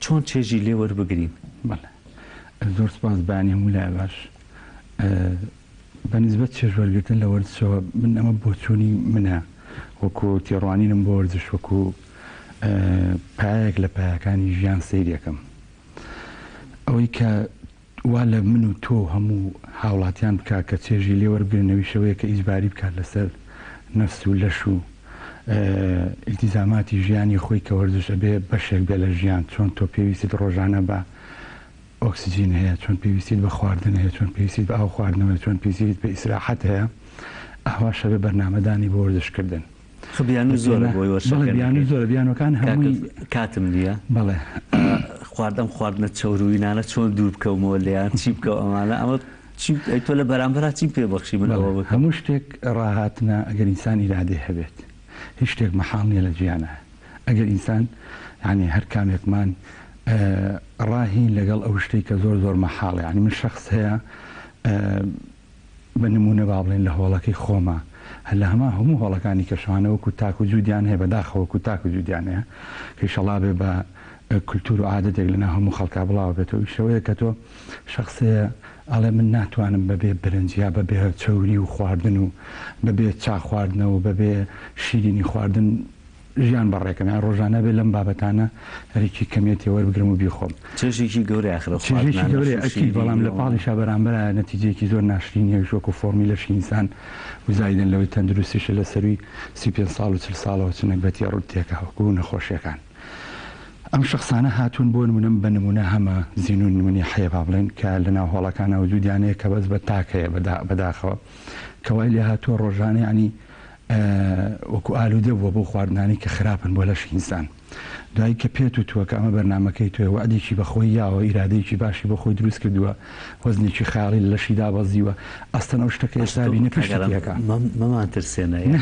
چۆن چێژی لێ وەربگرین؟ بەڵێ زۆر سوپاس بەیانی هەموو لایە باش. بە نیسبەت چێژ وەرگرتن لە وەرزشەوە من ئەمە بۆچوونی منە وەکو تێڕوانینم بۆ وەرزش وەکو پایەک لە پایەکانی ژیان سەیرێکم ئەوەی کە وا لە من و تۆ و هەموو هاوڵاتیان بکا کە چێژی لێ وەربگرن ئەویش ئەوەیە کە ئیجباری بکات لەسەر نەفس و لەش و ئیلتیزاماتی ژیانی خۆی کە وەرزش ئەبێ بەشێک بێ لە ژیان چۆن تۆ پێویستت ڕۆژانە بە ئۆکسجین هەیە چۆن پێویستیت بە خواردن هەیە چۆن پێویستیت بە ئاو خواردنەوە چۆن پێویستیت بە ئیسراحەت هەیە ئاواش ئەبێ بەرنامەدانی بۆ وەرزش کردن. خە بیانوو زۆرە بۆی وەرشەکە بەڵێ بیانوو زۆرە بیانوەکان هەمووی کاتم نییە بەڵێ خوارد ئەم خواردنە چەوروینانە چۆن دوور بکەومەوە لێیان چی بکەم ئەمانە ئەمە چی ئەی تۆ لە بەرامبەرا چیم پێ بەخشی من ئەوە بکەم هەموو شتێک ڕاهاتنە ئەگەر ئینسان ئیرادەی هەبێت هیچ شتێک مەحاڵ نییە لە جیهانا ئەگەر ئینسان یانی هەر کامێکمان ڕاهین لەگەڵ ئەو شتەی کە زۆر زۆر مەحاڵە یانی من شەخس هەیە بە نموونە با بڵێین لە هۆڵەکەی خۆما هەر لە هەمان هەموو هۆڵەکانی کە شەوانە وەکوو تاک و جوودیان هەیە بە داخەوە وەکوو تاک و جوودیان هەیە کە ئیشەڵا بێ بە کولتوور و عادەتێک لە ناو هەموو خەڵکا بڵاوە بێتەوە ئەویش ئەوەیە کە تۆ شەخس هەیە ئەڵێ من ناتوانم بە بێ برنج یا بە بێ چەوری و خواردن و بە بێ چا خواردنەوە و بە بێ شیرینی خواردن ژیان بەڕێکەم یان ڕۆژانە بێ لەم بابەتانە هەرێکی کەمیەتێ وەربگرم و بیخۆم. چێژێکی گەورەیە ئاخر ئەو چێژێکی خواردنانە گەورەیە ئەکید شیرینی بەڵام لە و. پاڵیشا بەرامبەرا نەتیجەیەکی زۆر ناشرینی هەیە وەکو فۆڕمی لەشی ئینسان و زایدەن لەوەی تەندروستیشە لە سەروی 35 ساڵ و 40 ساڵەوە چ نەگبەتی ڕووت تێکا وەکو نەخۆشیەکان ئەم شەخسانە هاتوون بۆ نمونە بە نمونە هەمە زینون نمونەی حەیە با بڵێن کە لە ناو هۆڵەکانا وجودیان هەیە کە بەس بە تاک هەیە بەداخەوە کە وای لێهاتووە ڕۆژانە یانی وەکو ئالودە بووە بەو خواردنانەی کە خراپن بۆ لەشی ئینسان دوایی کە پێت وتووە کە ئەمە بەرنامەکەی تۆیە وەعدێکی بە خۆی یاوە ئیرادەیەکی باشی بۆ خۆی دروست کردووە وەزنێکی خەیاڵی لە لەشی دابەزیوە ئەستەن ئەو شتە کە باشە ئێستا تۆ بینێ کاک پشتی ئارام تێکا. مەم مەمان ترسێنە یانی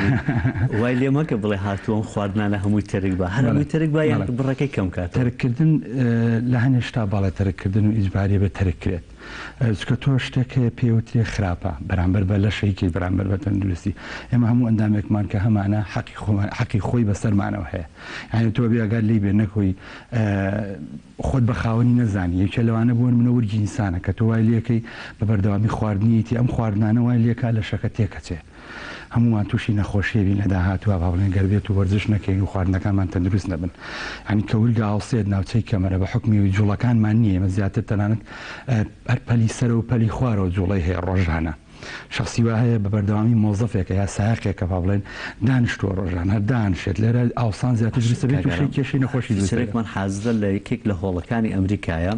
وای لێ مەکە بڵێ هاتووە ئەم خواردنانە هەمووی تەرک با هەر بەڵێ هەمووی تەرک با یان بەڵێ بڕەکەی کەم کاتەوە. تەرک کردن لە هەنێ شتا بەڵێ تەرک کردن و ئیجباریە بێ تەرک کرێت. چونکە تۆ شتێک هەیە پێی وترێ خراپە بەرامبەر بە لەشەیکەی بەرامبەر بە تەندروستی ئێمە هەموو ئەندامێکمان کە هەمانە حەقی خۆمان حەقی خۆی بەسەرمانەوە هەیە یانی تۆ بێ ئەگەر لێی بێ نەکۆی خۆت بە خاوەنی نەزانی یەکێ لەوانە بۆ نمونە ورگی ئینسانە کە تۆ وای لێکەی بە بەردەوامی خواردنیەتی ئەم خواردنانە وای لێکا لەشەکە تێکەچێ هەموومان تووشی نەخۆشیە بین لە داهاتووا با بڵێن گەر بێت و وەرزش نەکەین و خواردنەکانمان تەندروست نەبن یانی کە ورگە ئاوسێت ناوچەی کەمەرە بە حوکمی ئەوی جوڵەکانمان نییە ئێمە زیاتر تەنانەت هەر پەلی سەرەوە و پەلی خوارەوە جوڵەی هەیە ڕۆژانە شەخسی وا هەیە بە بەردەوامی مۆزەفێکە یا سایەقێکە با بڵێن دانیشتووە ڕۆژان هەر دانشێت لێرە ئاوسان زیاتر دروست دەبێت کاک تووشی ئارام کێشەی نەخۆشی دروست دەبێت. feature ێکمان حازرە لە یەکێک لە هۆڵەکانی ئەمریکایە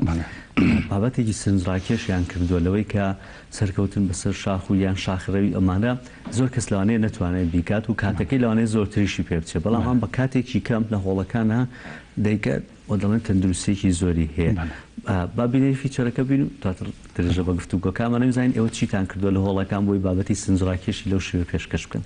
بابەتێکی سەرنجڕاکێشیان کردووە لەوەی کە سەرکەوتن بەسەر شاخ و یان شاخڕەوی ئەمانە زۆر کەس لەوانەیە نەتوانێت بیکات و کاتەکەی لەوانەیە زۆرتریشی پێ بچێت بەڵام ئەم بە کاتێکی کەم لە هۆڵەکانا دەیکات و دەڵێن تەندروستیەکی زۆری هەیە با بینەری feature ەکە بین و دواتر درێژە بە گفتوگۆکانمان بزانین ئێوە چیتان کردووە لە هۆڵەکان بۆی بابەتی سنجڕاکێشی لەو شێوە پێشکەش بکەن.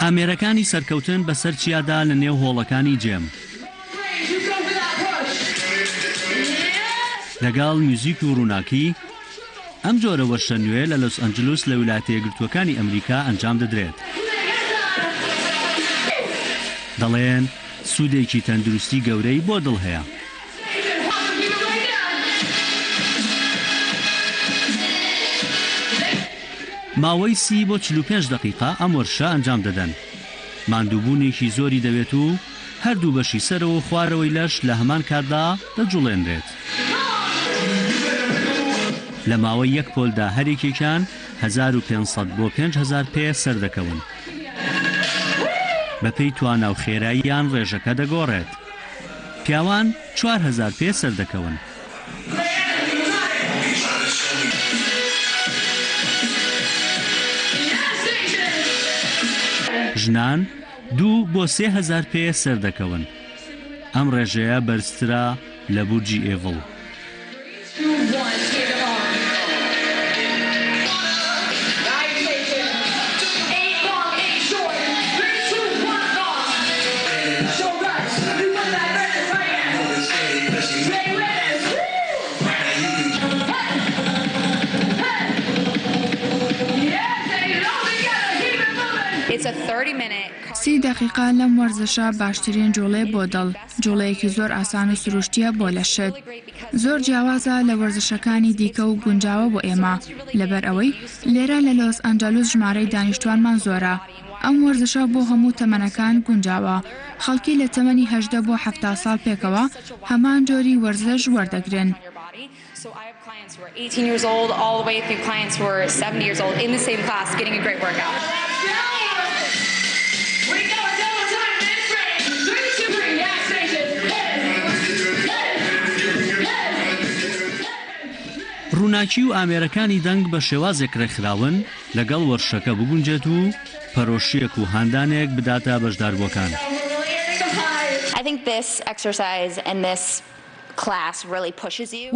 ئامێرەکانی سەرکەوتن بەسەر چیادا لە نێو هۆڵەکانی جێم. لەگەڵ میوزیک و ڕووناکی، ئەم جۆرە وەرشە نوێ لە لۆس ئەنجلوس لە ویلایەتە یەکگرتووەکانی ئەمریکا ئەنجام دەدرێت. دەڵێن سوودێکی تەندروستی گەورەی بۆ دڵ هەیە. ماوەی 30 بۆ 45 دەقیقە ئەم وەرشە ئەنجام دەدەن. ماندووبوونێکی زۆری دەوێت و هەردوو بەشی سەرەوە و خوارەوەی لەش لە هەمان کاتدا دەجوڵێنرێت. لە ماوەی یەک پۆلدا هەریەکێکیان 1500 بۆ 5000 پێ سەردەکەون. بەپێی توانا و خێراییان ڕێژەکە دەگۆڕێت. پیاوان 4000 پێ سەردەکەون. ژنان دوو بۆ 3000 پێ سەردەکەون. ئەم ڕێژەیە بەرزترە لە بورجی ئێڤڵ. 30 دەقیقە لەم وەرزشە باشترین جوڵەیە بۆ دڵ، جوڵەیەکی زۆر ئاسان و سروشتییە بۆ لەشت. زۆر جیاوازە لە وەرزشەکانی دیکە و گونجاوە بۆ ئێمە، لەبەر ئەوەی لێرە لە لۆس ئەنجەلوس ژمارەی دانیشتوانمان زۆرە. ئەم وەرزشە بۆ هەموو تەمەنەکان گونجاوە، خەڵکی لە تەمەنی 18 بۆ 70 ساڵ پێکەوە هەمان جۆری وەرزش وەردەگرن. ڕووناکی و ئامێرەکانی دەنگ بە شێوازێک ڕێکخراون لەگەڵ وەرشەکە بگونجێت و پەرۆشییەک و هاندانێک بداتە بەشداربووەکان.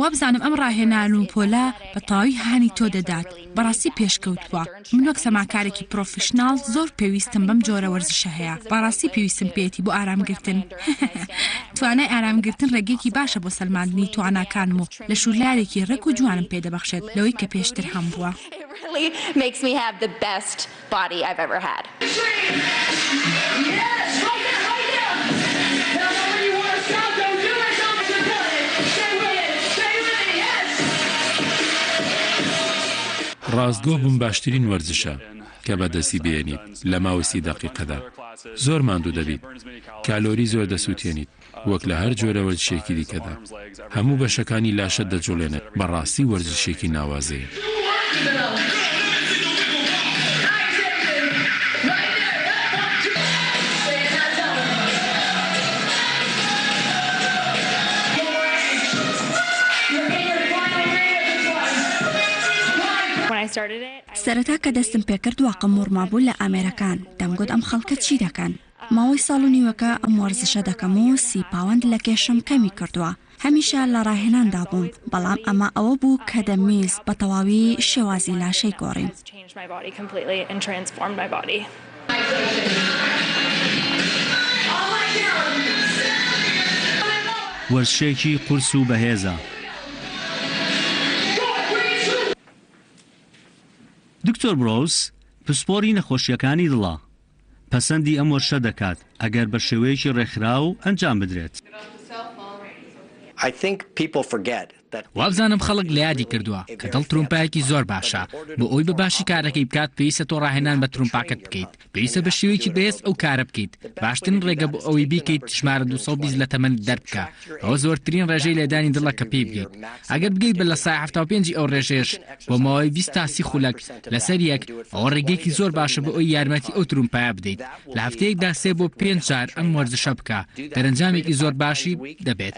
وابزانم ئەم ڕاهێنان و پۆلە بە تەواوی هانی تۆ دەدات، بەڕاستی پێشکەوتووە، من وەک سەماکارێکی پرۆفیشناڵ زۆر پێویستم بەم جۆرە وەرزشە هەیە، بەڕاستی پێویستم پێیەتی بۆ ئارامگرتن هههه توانای ئارامگرتن ڕێگەیەکی باشە بۆ سەلماندنی تواناکانم و لەش و لارێکی ڕێک و جوانم پێدەبەخشێت لەوەی کە پێشتر هەمبووە. ڕاستگۆ بم باشترین وەرزشە کە بەدەستی بهێنیت لە ماوەی 30 دەقیقەدا. زۆر ماندوو دەبیت. کالۆری زۆر دەسوتێنیت. وەک لە هەر جۆرە وەرزشێکی دیکەدا. هەموو بەشەکانی لاشەت دەجوڵێنێت، بەڕاستی وەرزشێکی ناوازەیە. سەرەتا کە دەستم پێکرد واقم وڕمابوو لە ئامێرەکان، دەمگوت ئەم خەڵکە چی دەکەن؟ ماوەی ساڵ و نیوێکە ئەم وەرزشە دەکەم و 30 پاوەند لە کێشم کەمی کردووە. هەمیشە لە ڕاهێناندا بووم، بەڵام ئەمە ئەوە بوو کە دەمویست بە تەواوی شێوازی لاشەی گۆڕیم. وەرزشێکی قورس و بەهێزە. دکتۆر برۆس پسپۆری نەخۆشییەکانی دڵە، پەسەندی ئەم وەرشە دەکات ئەگەر بە شێوەیەکی ڕێکخراو ئەنجام بدرێت. وابزانم خەڵک لە یادی کردووە کە دڵ ترومپایەکی زۆر باشە، بۆ ئەوەی بە باشی کارەکەی بکات پێویستە تۆ ڕاهێنان بە ترومپاکەت بکەیت، پێویستە بە شێوەیەکی بەهێز ئەو کارە بکەیت، باشترین ڕێگە بۆ ئەوەی بیکەیت ژمارە 220 لە تەمەنت دەربکە، ئەوە زۆرترین ڕێژەی لێدانی دڵە کە پێی بگەیت، ئەگەر بگەیت بە 75% ی ئەو ڕێژەیەش بۆ ماوەی 20 تا 30 خولەک لەسەر یەک، ئەوە ڕێگەیەکی زۆر باشە بۆ ئەوەی یارمەتی ئەو ترومپایە بدەیت، لە هەفتەیەکدا سێ بۆ پێنج جار ئەم وەرزشە بکە، دەرەنجامێکی زۆر باشی دەبێت.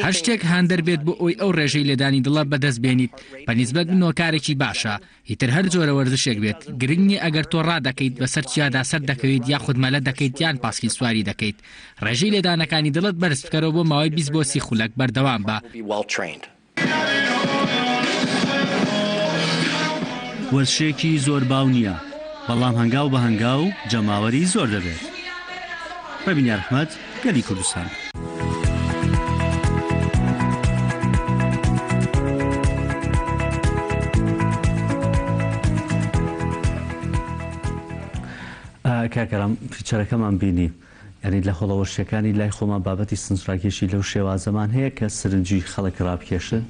هەر شتێک هاندەر بێت بۆ ئەوەی ئەو ڕێژەی لێدانی دڵە بەدەست بێنیت بە نیسبەت منەوە کارێکی باشە، ئیتر هەر جۆرە وەرزشێک بێت، گرنگ نییە ئەگەر تۆ ڕادەکەیت بەسەر چیادا سەردەکەویت یاخود مەلە دەکەیت یان پاسکیل سواری دەکەیت، ڕێژەی لێدانەکانی دڵت بەرز بکەرەوە بۆ ماوەی 20 بۆ 30 خولەک بەردەوام بە. وەرزشێکی زۆر باو نییە، بەڵام هەنگاو بە هەنگاو جەماوەری زۆر دەبێت. ڕێبین یارئەحمەد، گەلی کوردستان. کاک ئارام فیچەرەکەمان بینی یانی لە هۆڵە وەرشەکانی لای خۆمان بابەتی سنجڕاکێشی لەو شێوازەمان هەیە کە سرنجی خەڵک ڕابکێشن؟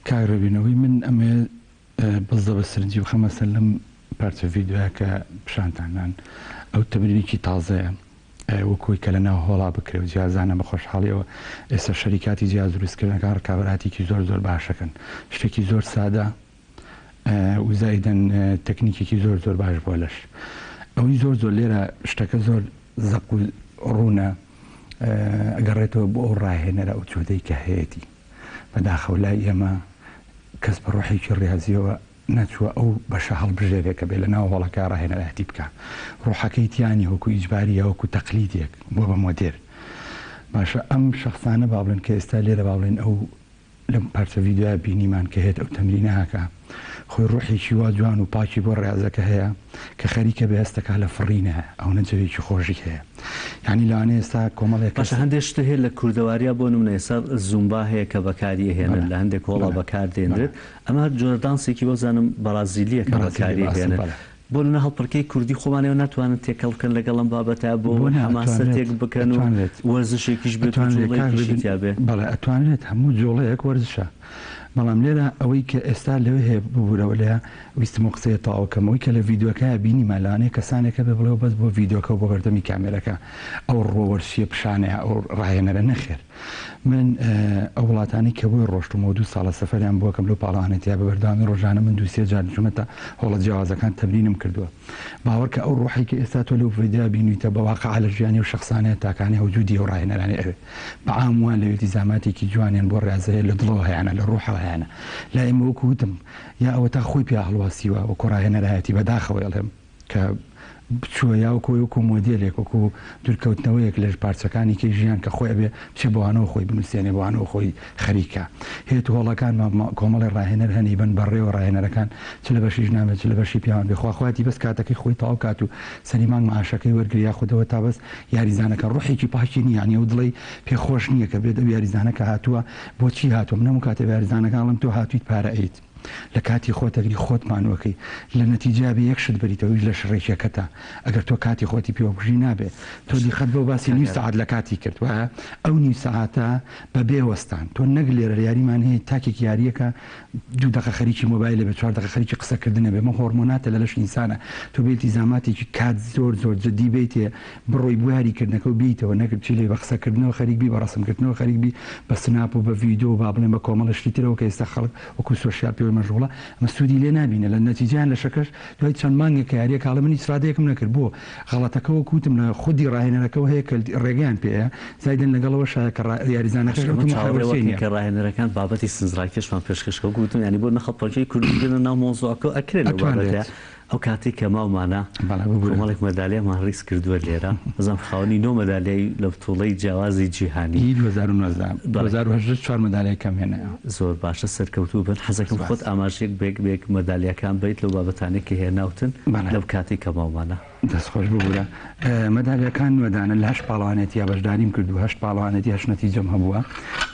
کاک ڕێبین ئەوەی من ئەمەوێ بەس بە سرنجی بخەمە سەر لەم پارچە ڤیدیۆیە کە پیشانتان دان ئەو تەمرینێکی تازەیە وەک ئەوەی کە لە ناو هۆڵا بکرێ و جیازانە بە خۆشحاڵیەوە ئێستا شەریکاتی جیاز دروستکردنەکان ڕکابەراتێکی زۆر زۆر باشەکەن شتێکی زۆر سادە و زایدەن تەکنیکێکی زۆر زۆر باش بۆ لەش ئەوەی زۆر زۆر لێرە شتەکە زۆر زەق و ڕوونە ئەگەڕێتەوە بۆ ئەو ڕاهێنەرە ئەو جۆدەی کە هەیەتی بەداخەوە لای ئێمە کەس بە ڕۆحێکی ڕیازیەوە نەچووە ئەو بەشە هەڵبژێرێ کە بێ لە ناو هۆڵەکە ڕاهێنەرایەتی بکا ڕۆحەکەی تیا نیە وەکو ئیجباری یا وەکو تەقلیدێک بووە بە مۆدێل باشە ئەم شەخسانە با بڵێن کە ئێستا لێرە با بڵێن ئەو لەم پارچە ڤیدیۆیە بینیمان کە هێت ئەو تەمرینە ئەکا خۆی ڕۆحێکی وا جوان و پاکی بۆ ڕیازەکە هەیە کە خەریکە بێ هەستەکا لە فڕینە ئەونە جەوێکی خۆشی هەیە یانی لەوانەیە ئێستا کۆمەڵێک کەس باشە هەندێک شت هەیە لە کوردەواریا بۆ نمونە ئێستا زومبا هەیە کە بەکاری ئەهێنن بەڵێ لە هەندێک هۆڵا بەڵێ بەکار بەڵێ دێنرێت ئەمە جۆرە دانسێکی وەبزانم بەڕازیلیە کە بەڕازیلیە بەکاری بە ئەسڵ ئەهێنن بەڵێ. بۆ نمونە هەڵپەڕکێی کوردی خۆمان ئێوە ناتوانن تێکەڵ بکەن لەگەڵ ئەم بابەتە بۆ بۆ نا حەماسەتێک ئەتوانرێت بکەن و ئەتوانرێت وەرزشێکیش بێت و ئەتوانرێت کاک جوڵەیەکیشی ڕێبین تیا بێ؟ بەڵێ ئەتوانرێت هەموو جوڵەیەک وەرزشە بەڵام لێرە ئەوەی کە ئێستا لەوێ هەیە ببورەوە لێ ویستم ئەو قسەیە تەواو کەم ئەوەی کە لە ڤیدیۆکەیا بینیمان لەوانەیە کەسانێک هەبێ بڵێ بەس بۆ ڤیدیۆکە و بۆ بەردەمی کامێرەکە ئەو ڕووە وەرزشیە پیشانەیا ئەو ڕاهێنەرە نەخێر من ئەو وڵاتانەی کە بۆی ڕۆشتوومەوە دوو ساڵە سەفەریان بۆ ئەکەم لەو پاڵەوانێتیە بە بەردەوامی ڕۆژانە من دوو سێ جار چوومەتە هۆڵە جیاوازەکان تەمرینم کردووە باوەڕکە ئەو ڕۆحەی کە ئێستا تۆ لەو ڤیدیۆیا بینیوتە بە واقع لە ژیانی ئەو شەخسانەیە تاکانەی وجودی ئەو ڕاهێنەرانەی ئەوێ بە عام وان لەوێ ئیلتیزاماتێکی جوانیان بۆ ڕیازە هەیە لە دڵەوە هەیانە لە ڕۆحەوە هەیانە لای ئێمە وەکو وتم یا ئەوەتا خۆی پیا هەڵواسیوە وەکو ڕاهێنەرایەتی بەداخەوە ئەڵێم کە بچووە یا وەکو وەکو مۆدێلێک وەکو دوورکەوتنەوەیەک لە پارچەکانی کەی ژیان کە خۆی ئەبێ بچێ بەوانەوە خۆی بنووسێنێ بەوانەوە خۆی خەریکە هێت هۆڵەکان کۆمەڵی ڕاهێنەر هەنی بن بەڕێوە ڕاهێنەرەکان چ لە بەشی ژنان بێت چ لە بەشی پیاوان بێ خوا خوایەتی بەس کاتەکەی خۆی تەواو کات و سەری مانگ معاشەکەی وەرگری یاخودەوە تا بەس یاریزانەکە ڕۆحێکی پاکی نییە یانی ئەو دڵی پێ خۆش نییە کە بێت ئەو یاریزانە کە هاتووە بۆچی هاتووە من هەموو کاتێ بە یاریزانەکان ئەڵێم تۆ هاتوویت پارە ئەیت. لە کاتی خۆت ئەگری خۆت مانوەکەی لە نەتیجەیا بێ یەک شت بەریتەوە ئەویش لەش ڕێکیەکەتە ئەگەر تۆ کاتی خۆتی پێوە بکوژی نابێ تۆ دیقەت بەو باسی نیو سەعات لە کاتی کرد وایە ئەو نیو سەعاتە بە بێ وەستان تۆ نەک لێرە یاریمان هەیە تاکێک یاریەکە دوو دەقە خەریکی مۆبایلە بێ چوار دەقە خەریکی قسە کردنە بێ مە هۆرمۆناتە لە لەش ئینسانە تۆ بێ ئیلتیزاماتێکی کات زۆر زۆر جدی بیتێ بڕۆی بۆ یاری کردنەکە و بیتەوە نەک بچی لێ بە قسە کردنەوە خەریک بی بە ڕەسم گرتنەوە خەریک بی بە سناپ و بە ڤیدۆ و با بڵێم بە کۆمەڵە شتی ترەوە کە ئێستا خەڵک وەکو سۆشیال پێوەی مەشغوڵە ئەمە سوودی لێ نابینە لە نەتیجەیان لەشەکەش دوای چەند مانگێک کە یاریەکە ئەڵێ من هیچ ڕادەیەکم نەکرد بۆ غەڵەتەکە وەکو وتم لە خودی ڕاهێنەرەکەوە هەیە کە ڕێگەیان پێیە زایدن لەگەڵ ئەوەشایە کە یاریزانەکەش ئەمە ئەو چاوەڕێ محەوەرچەی وەکین نیە. کە ڕاهێنەرەکان بابەتی سنجڕاکێشمان پێشکەش کە وەکو وتم یانی بۆ نەخەڵپەنجەی کوردی بێنە ناو مەوزوعەکەوە ئەکرێ لەو بابەتە ئەتوانرێت. ئەو کاتەی کە ماومانە بەڵێ ببورە. کۆمەڵێک مەدالیامان ڕیز کردووە لێرە بزانم خاوەنی نۆ مەدالیای لە بتوڵەی جیاوازی جیهانی. ی 2019 بەڵێ. 2018 چوار مەدالیای کەم هێنایەوە. زۆر باشە سەرکەوتوو بن حەزەکەم سپاس. خۆت ئاماژەیەک بە یەک بە یەک مەدالیاکان بەیت لەو بابەتانەی کە هێناوتن بەڵێ. لەو کاتەی کە ماومانە. دەست خۆش ببورە مەدالیاکان نوێدانە لە هەشت پاڵەوانێتیا بەشداریم کردووە هەشت پاڵەوانێتی هەشت نەتیجەم هەبووە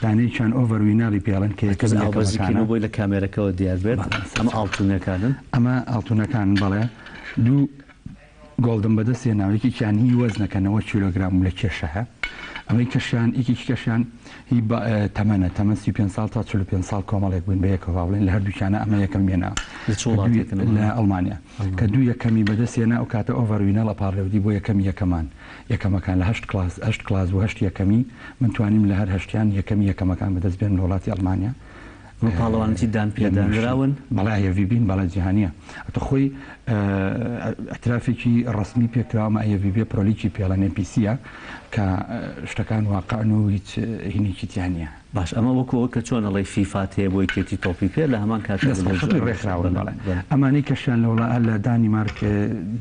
دانەیەکیان overall winner ی پێڵێن کە کەس یەکەمی ئاو یەکەمەکانە بەزیکینەوە بۆی لە کامێرەکەوە دیار بێت بەڵێ ئەمە سەرچاوە ئاڵتونەکانن. ئەمە ئاڵتونەکانن بەڵێ دوو gold م بەدەست هێناوە یەکێکیان هی وەزنە کە 90 کیلۆگرام و لە کێشە هە ئەمەی کەشیان یەکێکی کەشیان هی تەمەنە تەمەن 35 ساڵ تا 45 ساڵ کۆمەڵێک بووین بە یەکەوە با بڵێین لە هەردووکیانە ئەمە یەکەم هێنا لە چ وڵاتێکن لە ئەمانە؟ ئەڵمانیا کە دوو یەکەمی بەدەست هێنا ئەو کاتە overall winner ئەپاڕێودی بۆ یەکەمی یەکەمان یەکەمەکان لە هەشت کلاس هەشت کلاس بوو هەشت یەکەمی من توانیم لە هەر هەشتیان یەکەمی یەکەمەکان بەدەست بێنم لە وڵاتی ئەڵمانیا بۆ پاڵەوانێتی دان لە میونشن پێدانراون؟ بەڵێ IFBB ن بەڵێ جیهانیە ئەتە خۆی ئیعترافێکی ڕەسمی پێکراوە ئەمە IFBB pro league ی پێڵێن NPC یە کە شتەکان واقعن و هیچ هینێکی تیا نیە. باش ئەمە وەکو ئەوە کە چۆن ئەڵێی فیفات هەیە بۆ یەکێتی تۆپی پێ لە هەمان کاتدا دەست خۆش بەلێ ڕێکخراون بەڵێ بەڵێ بەڵێ. ئەمانەی کەشیان لە وڵا لە دانیمارک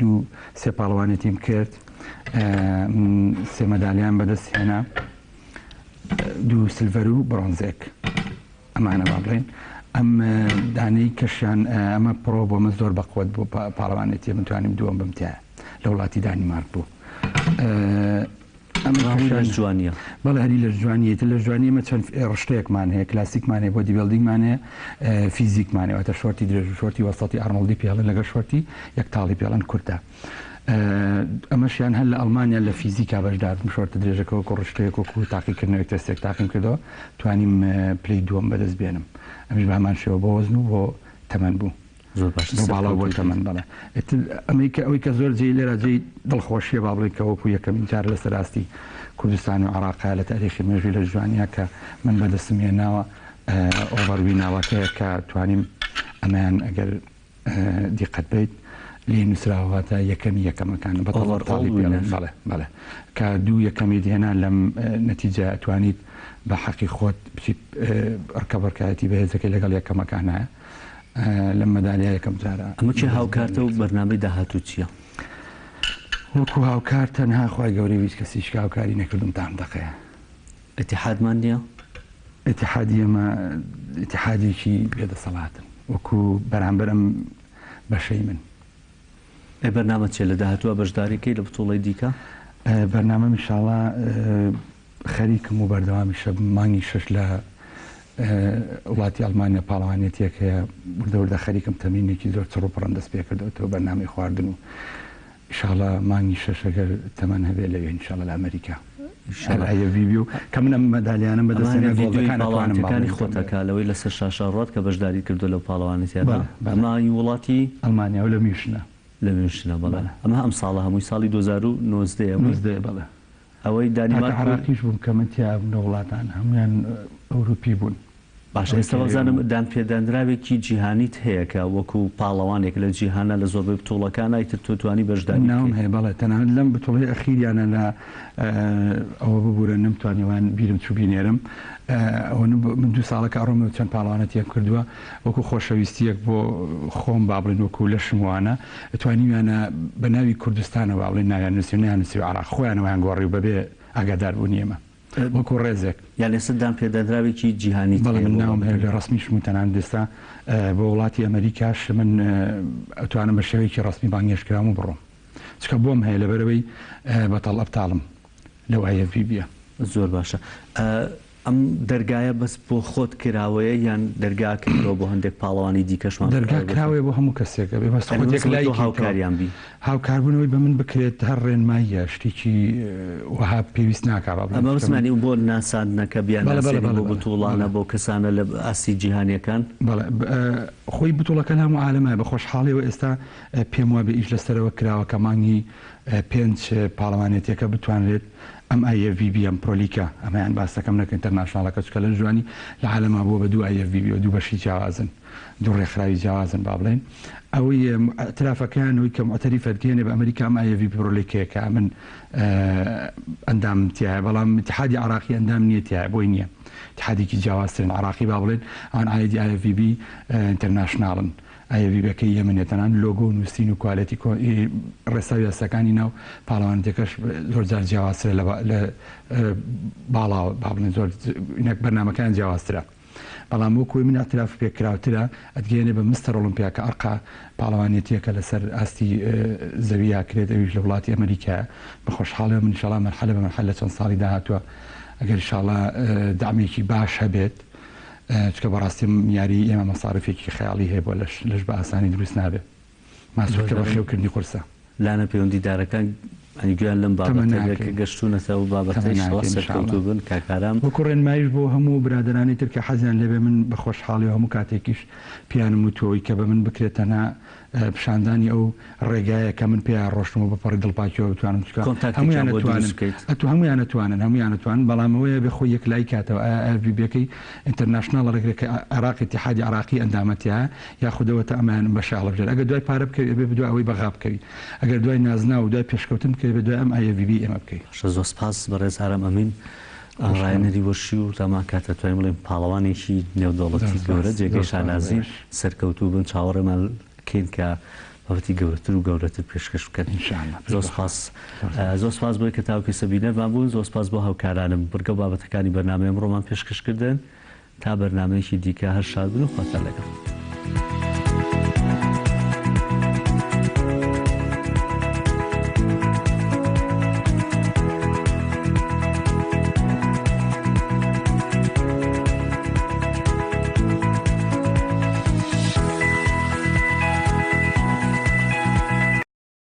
دوو سێ پاڵەوانێتیم کرد سێ مەدالیان بەدەست هێنا دوو silver و برۆنزێک ئەمانە با بڵێین ئەم دانەی کەشیان ئەمە pro بۆ من زۆر بەقوت بوو پاڵەوانێتی من توانیم دووەم بم تایە لە وڵاتی دانیمارک بوو ئەم جوانیە بەڵێ هەری لە جوانیە لە جوانی ئمە چەند ڕشتەیەکمان هەیە کلاسیکمان هەیە bodybuilding مان هەیە physique مان هەیە واتە شۆرتی درێژ و شۆرتی وەسەتی ئارنۆڵدی پێڵن لەگەڵ شۆرتی یەک تاڵی پێڵن کورتە ئەمەشیان هەر لە ئەڵمانیا لە physique ا بەشدار بووم شۆرتە درێژەکە وەکو ڕشتەیەک وەکو تاقیکردنەوەی تێستێک تاقیم کردەوە توانیم پلەی دووەم بەدەست بێنم ئەمیش بە هەمان شێوە بۆ وەزن و بۆ تەمەن بوو زۆر باشە بۆ باڵا و بۆ سەرکەوتوو تەمەن بیت. بەڵێ ئیتر ئەمەی کە ئەوەی کە زۆر جێی لێرە جێی دڵخۆشیە با بڵێین کە وەکو یەکەمین جار لەسەر ئاستی کوردستان و عێراقا لە تاریخی مێژووی لەش جوانیە کە من بەدەستم هێناوە overall winner ەکەیە کە توانیم ئەمەیان ئەگەر دیقەت بەیت لێی نووسراوە واتە یەکەمی یەکەمەکان بە Overall تاڵی پێڵێن winner. بەڵێ بەڵێ کە دوو یەکەمیت هێنا لەم نەتیجە ئەتوانیت بە حەقی خۆت بچیت ڕکەبەرکایەتی بەهێزەکەی لەگەڵ یەکەمەکان هەیە لەم مەدالیا یەکەم جارە ئەمە کێ هاوکارتە و بەرنامەی داهاتوو چییە؟ وەکو هاوکار تەنها خوای گەورەی و هیچ کەسیش هاوکاری نەکردوم تا ئەم دەقەیە. ئیتیحادمان نییە؟ ئیتیحادی ئێمە ئیتیحادێکی بێ دەسەڵاتن وەکو بەرامبەر ئەم بەشەی من. ئەی بەرنامەت چیە لە داهاتووا بەشداری کەی لە بتوڵەی دیکە؟ بەرنامەم ئیشاڵا خەریکم و بەردەوامیشە مانگی شەش لە وڵاتی ئەڵمانیا پاڵەوانێتیەک هەیە وردە وردە خەریکم تەمرینێکی زۆر چڕ و پڕم دەست پێکردەوەتەوە بەرنامەی خواردن و ئیشاڵا مانگی شەش ئەگەر تەمەن هەبێ لەوێ ئینشاڵا لە ئەمریکا ئینشاڵا. ئەیەڤی و کە من ئەم مەدالیانەم بەدەست ئەمانە هێنا ڤیدیۆی gold ەکان ئەتوانم با پاڵەوانێتیەکانی بڵێم خۆتە کە لەوەی لەسەر شاشە ڕوات کە بەشداریت کردووە لەو پاڵەوانێتیانە بەڵێ بەڵێ. ئەمە ی وڵاتی؟ ئەڵمانیا و لە میوشنە. لە میونشنە بەڵێ. بەڵێ. ئەمە ئەم ساڵە هەمووی ساڵی 2019 ە بوو؟ نۆزدەیە بەڵێ. ئەوەی تاکە دانیمارک و. عێراقیش بووم کە من تیایا بووم لە وڵاتان هەموویان ئەوروپی بوون. باشە ئەوەی ئێستا کە لەوێ وابزانم بووم. دانپێدانراوێکی جیهانیت هەیە کە وەکو پاڵەوانێک لە جیهانا لە زۆربەی بتوڵەکانا ئیتر تۆ توانی بەشداری ناوم بکەیت. هەیە بەڵێ تەنانەت لەم بتوڵەی ئەخیریانە لە ئەوە ببورە نەمتوانی وان بیرم چوو بینێرم ئەوە من دوو ساڵە کە ئەڕۆمەوە چەند پاڵەوانەتیەک کردووە وەکو خۆشەویستیەک بۆ خۆم با بڵێن وەکو لەشم وانە توانیویانە بە ناوی کوردستانەوە با بڵێن ناویان نووسی و نەیان نووسی عێراق خۆیانەوەیان گۆڕی و بەبێ ئاگاداربوونی ئێمە وەکو ڕێزێک. یان ئێستا دانپێدانراوێکی جیهانیت بەڵێ هەیە من بۆ ناوم هەیە بابەتەکە. لە ڕەسمیشم و تەنانەت ئێستا بۆ وڵاتی ئەمەریکاش من ئەتوانم بە شێوەیەکی ڕەسمی بانگهێشت کراوم و بڕۆم چونکە بۆم هەیە لەبەرئەوەی بەتەڵ ئەبتاڵم لەو IFBB ە. زۆر باشە. ئەم دەرگایە بەس بۆ خۆت کراوەیە یان دەرگا کراوە بۆ هەندێک پاڵەوانی دیکەشمان دەرگا کراوەیە بۆ هەموو کەسێک ئەبێ بەس خۆت یەک لای هاوکاریان بی. هاوکاربوونەوەی بە من بکرێت هەر ڕێنماییە شتێکی وەها پێویست ناکا با بڵێم ئەمە بەسمانی بۆ ناساندنەکە بیانناسێنی بۆ بتوڵانە بۆ کەسانە لە ئاستی جیهانیەکان. بەڵێ خۆی بتوڵەکە لە هەموو عالەمایە بە خۆشحاڵیەوە ئێستا پێم وابێ ئیش لەسەرەوە کراوە کە مانگی پێنج پاڵەوانێتیەکە بتوانرێت ئەم ئای ئێف بی بی ئەم پرۆلیکە ئەمەیان باسەکەم نەک ئینتەرناشناڵەکە چونکە لە جوانی لە عالەما بووە بە دوو ئای ئێف بی بی و دوو بەشی جیاوازن دوو ڕێکخراوی جیاوازن با بڵێین ئەوەی ئیعترافەکەیان ئەوەی کە موعتەریفە دێنێ بە ئەمریکا ئەم ئای ئێف بی بی پرۆلیکەیە کە ئەمن ئەندامم تیایە بەڵام ئیتحادی عراقی ئەندام نییە تیایە بۆی نییە ئیتحادێکی جیاوازترن عراقی با بڵێن ئەوان عایدی ئای ئێف بی بی ئینتەرناشناڵن ئایەڤیبەکەی یەمەنیە تەنانەت لۆگۆ و نووسین و کوالێتی ڕێسا و یاساکانی ناو پاڵەوانێتیەکەش زۆر جار جیاوازترە لە باڵاوە با بڵێن زۆر نەک بەرنامەکان جیاوازترە بەڵام وەکو من اعتراف پێکراوترە ئەتگەیەنێ بە مستەر ئۆڵۆمپیا کە ئەرقا پاڵەوانێتیەکە لەسەر ئاستی زەویا کرێت ئەویش لە وڵاتی ئەمریکایە بە خۆشحاڵیەوە من ئینشاڵا مەرحەلە بە مەرحەلە لە چەند ساڵی داهاتووە ئەگەر ئینشاڵا دەعمێکی باش هەبێت چونکە بەڕاستی یاری ئێمە مەساریفێکی خەیاڵی هەیە بۆ لەش، لەش بە ئاسانی دروست نابێ. ماسولکە بەخێو کردنی قورسە. لانە پەیوەندی دارەکان یانی گوێیان لەم بابەتە بێ کە گەشتوونەتە ئەو بابەتە ئیشەڵا سەرکەوتوو بن کاک ئارام. وەکو ڕێنماییش بۆ هەموو برادەرانی تر کە حەزیان لێبێ من بە خۆشحاڵی و هەموو کاتێکیش پێیانم وتووە ئەوەی کە بە من بکرێت تەنها پیشاندانی ئەو ڕێگایە کە من پێیا ڕۆشتم و بەپەڕی دڵپاکیەوە بتوانم چونکە کۆنتاکتێکیان هەموویان بۆ ئەتوانن دروست بکەیت. ئەتو هەموویان ئەتوانن هەموویان ئەتوانن بەڵام ئەوەیە بێ خۆی یەکلایی کاتەوە ئایا ئایا ڤی بێکەی ئینتەرناشناڵ ڕێکرێ کە عێراق ئیتیحادی عێراقی ئەندامە تیایە یاخود ئەوەتا ئەمەیان بەشە هەڵبژێرێ ئەگەر دوای پارە بکەوی ئەبێ بدوای ئەوەی بەغا بکەوی ئەگەر دوای نازناو و دوای پێشکەوتن بکەوی ئەبێ دوای ئەم ئای ڤی بی ئێمە بکەوی. باشە زۆر سپاس بەڕێز ئارام ئەمین ڕاهێنەری وەرشی و لەمان کاتە توانین بڵێین پاڵەوانێکی نێودەوڵەتی گەورە جێگەی شانازین سەرکەوتوو بن چاوەڕێمان کەین کە بابەتی گەورەتر و گەورەتر پێشکەش بکەن زۆر سپاس زۆر سپاس بۆی کە تاوەکو ئێستا بینەرمان بوون زۆر سپاس بۆ هاوکارانم بڕگە و بابەتەکانی بەرنامەی ئەمڕۆمان پێشکەش کردن تا بەرنامەیەکی دیکە هەر شاد بن و خواتان لەگەڵ.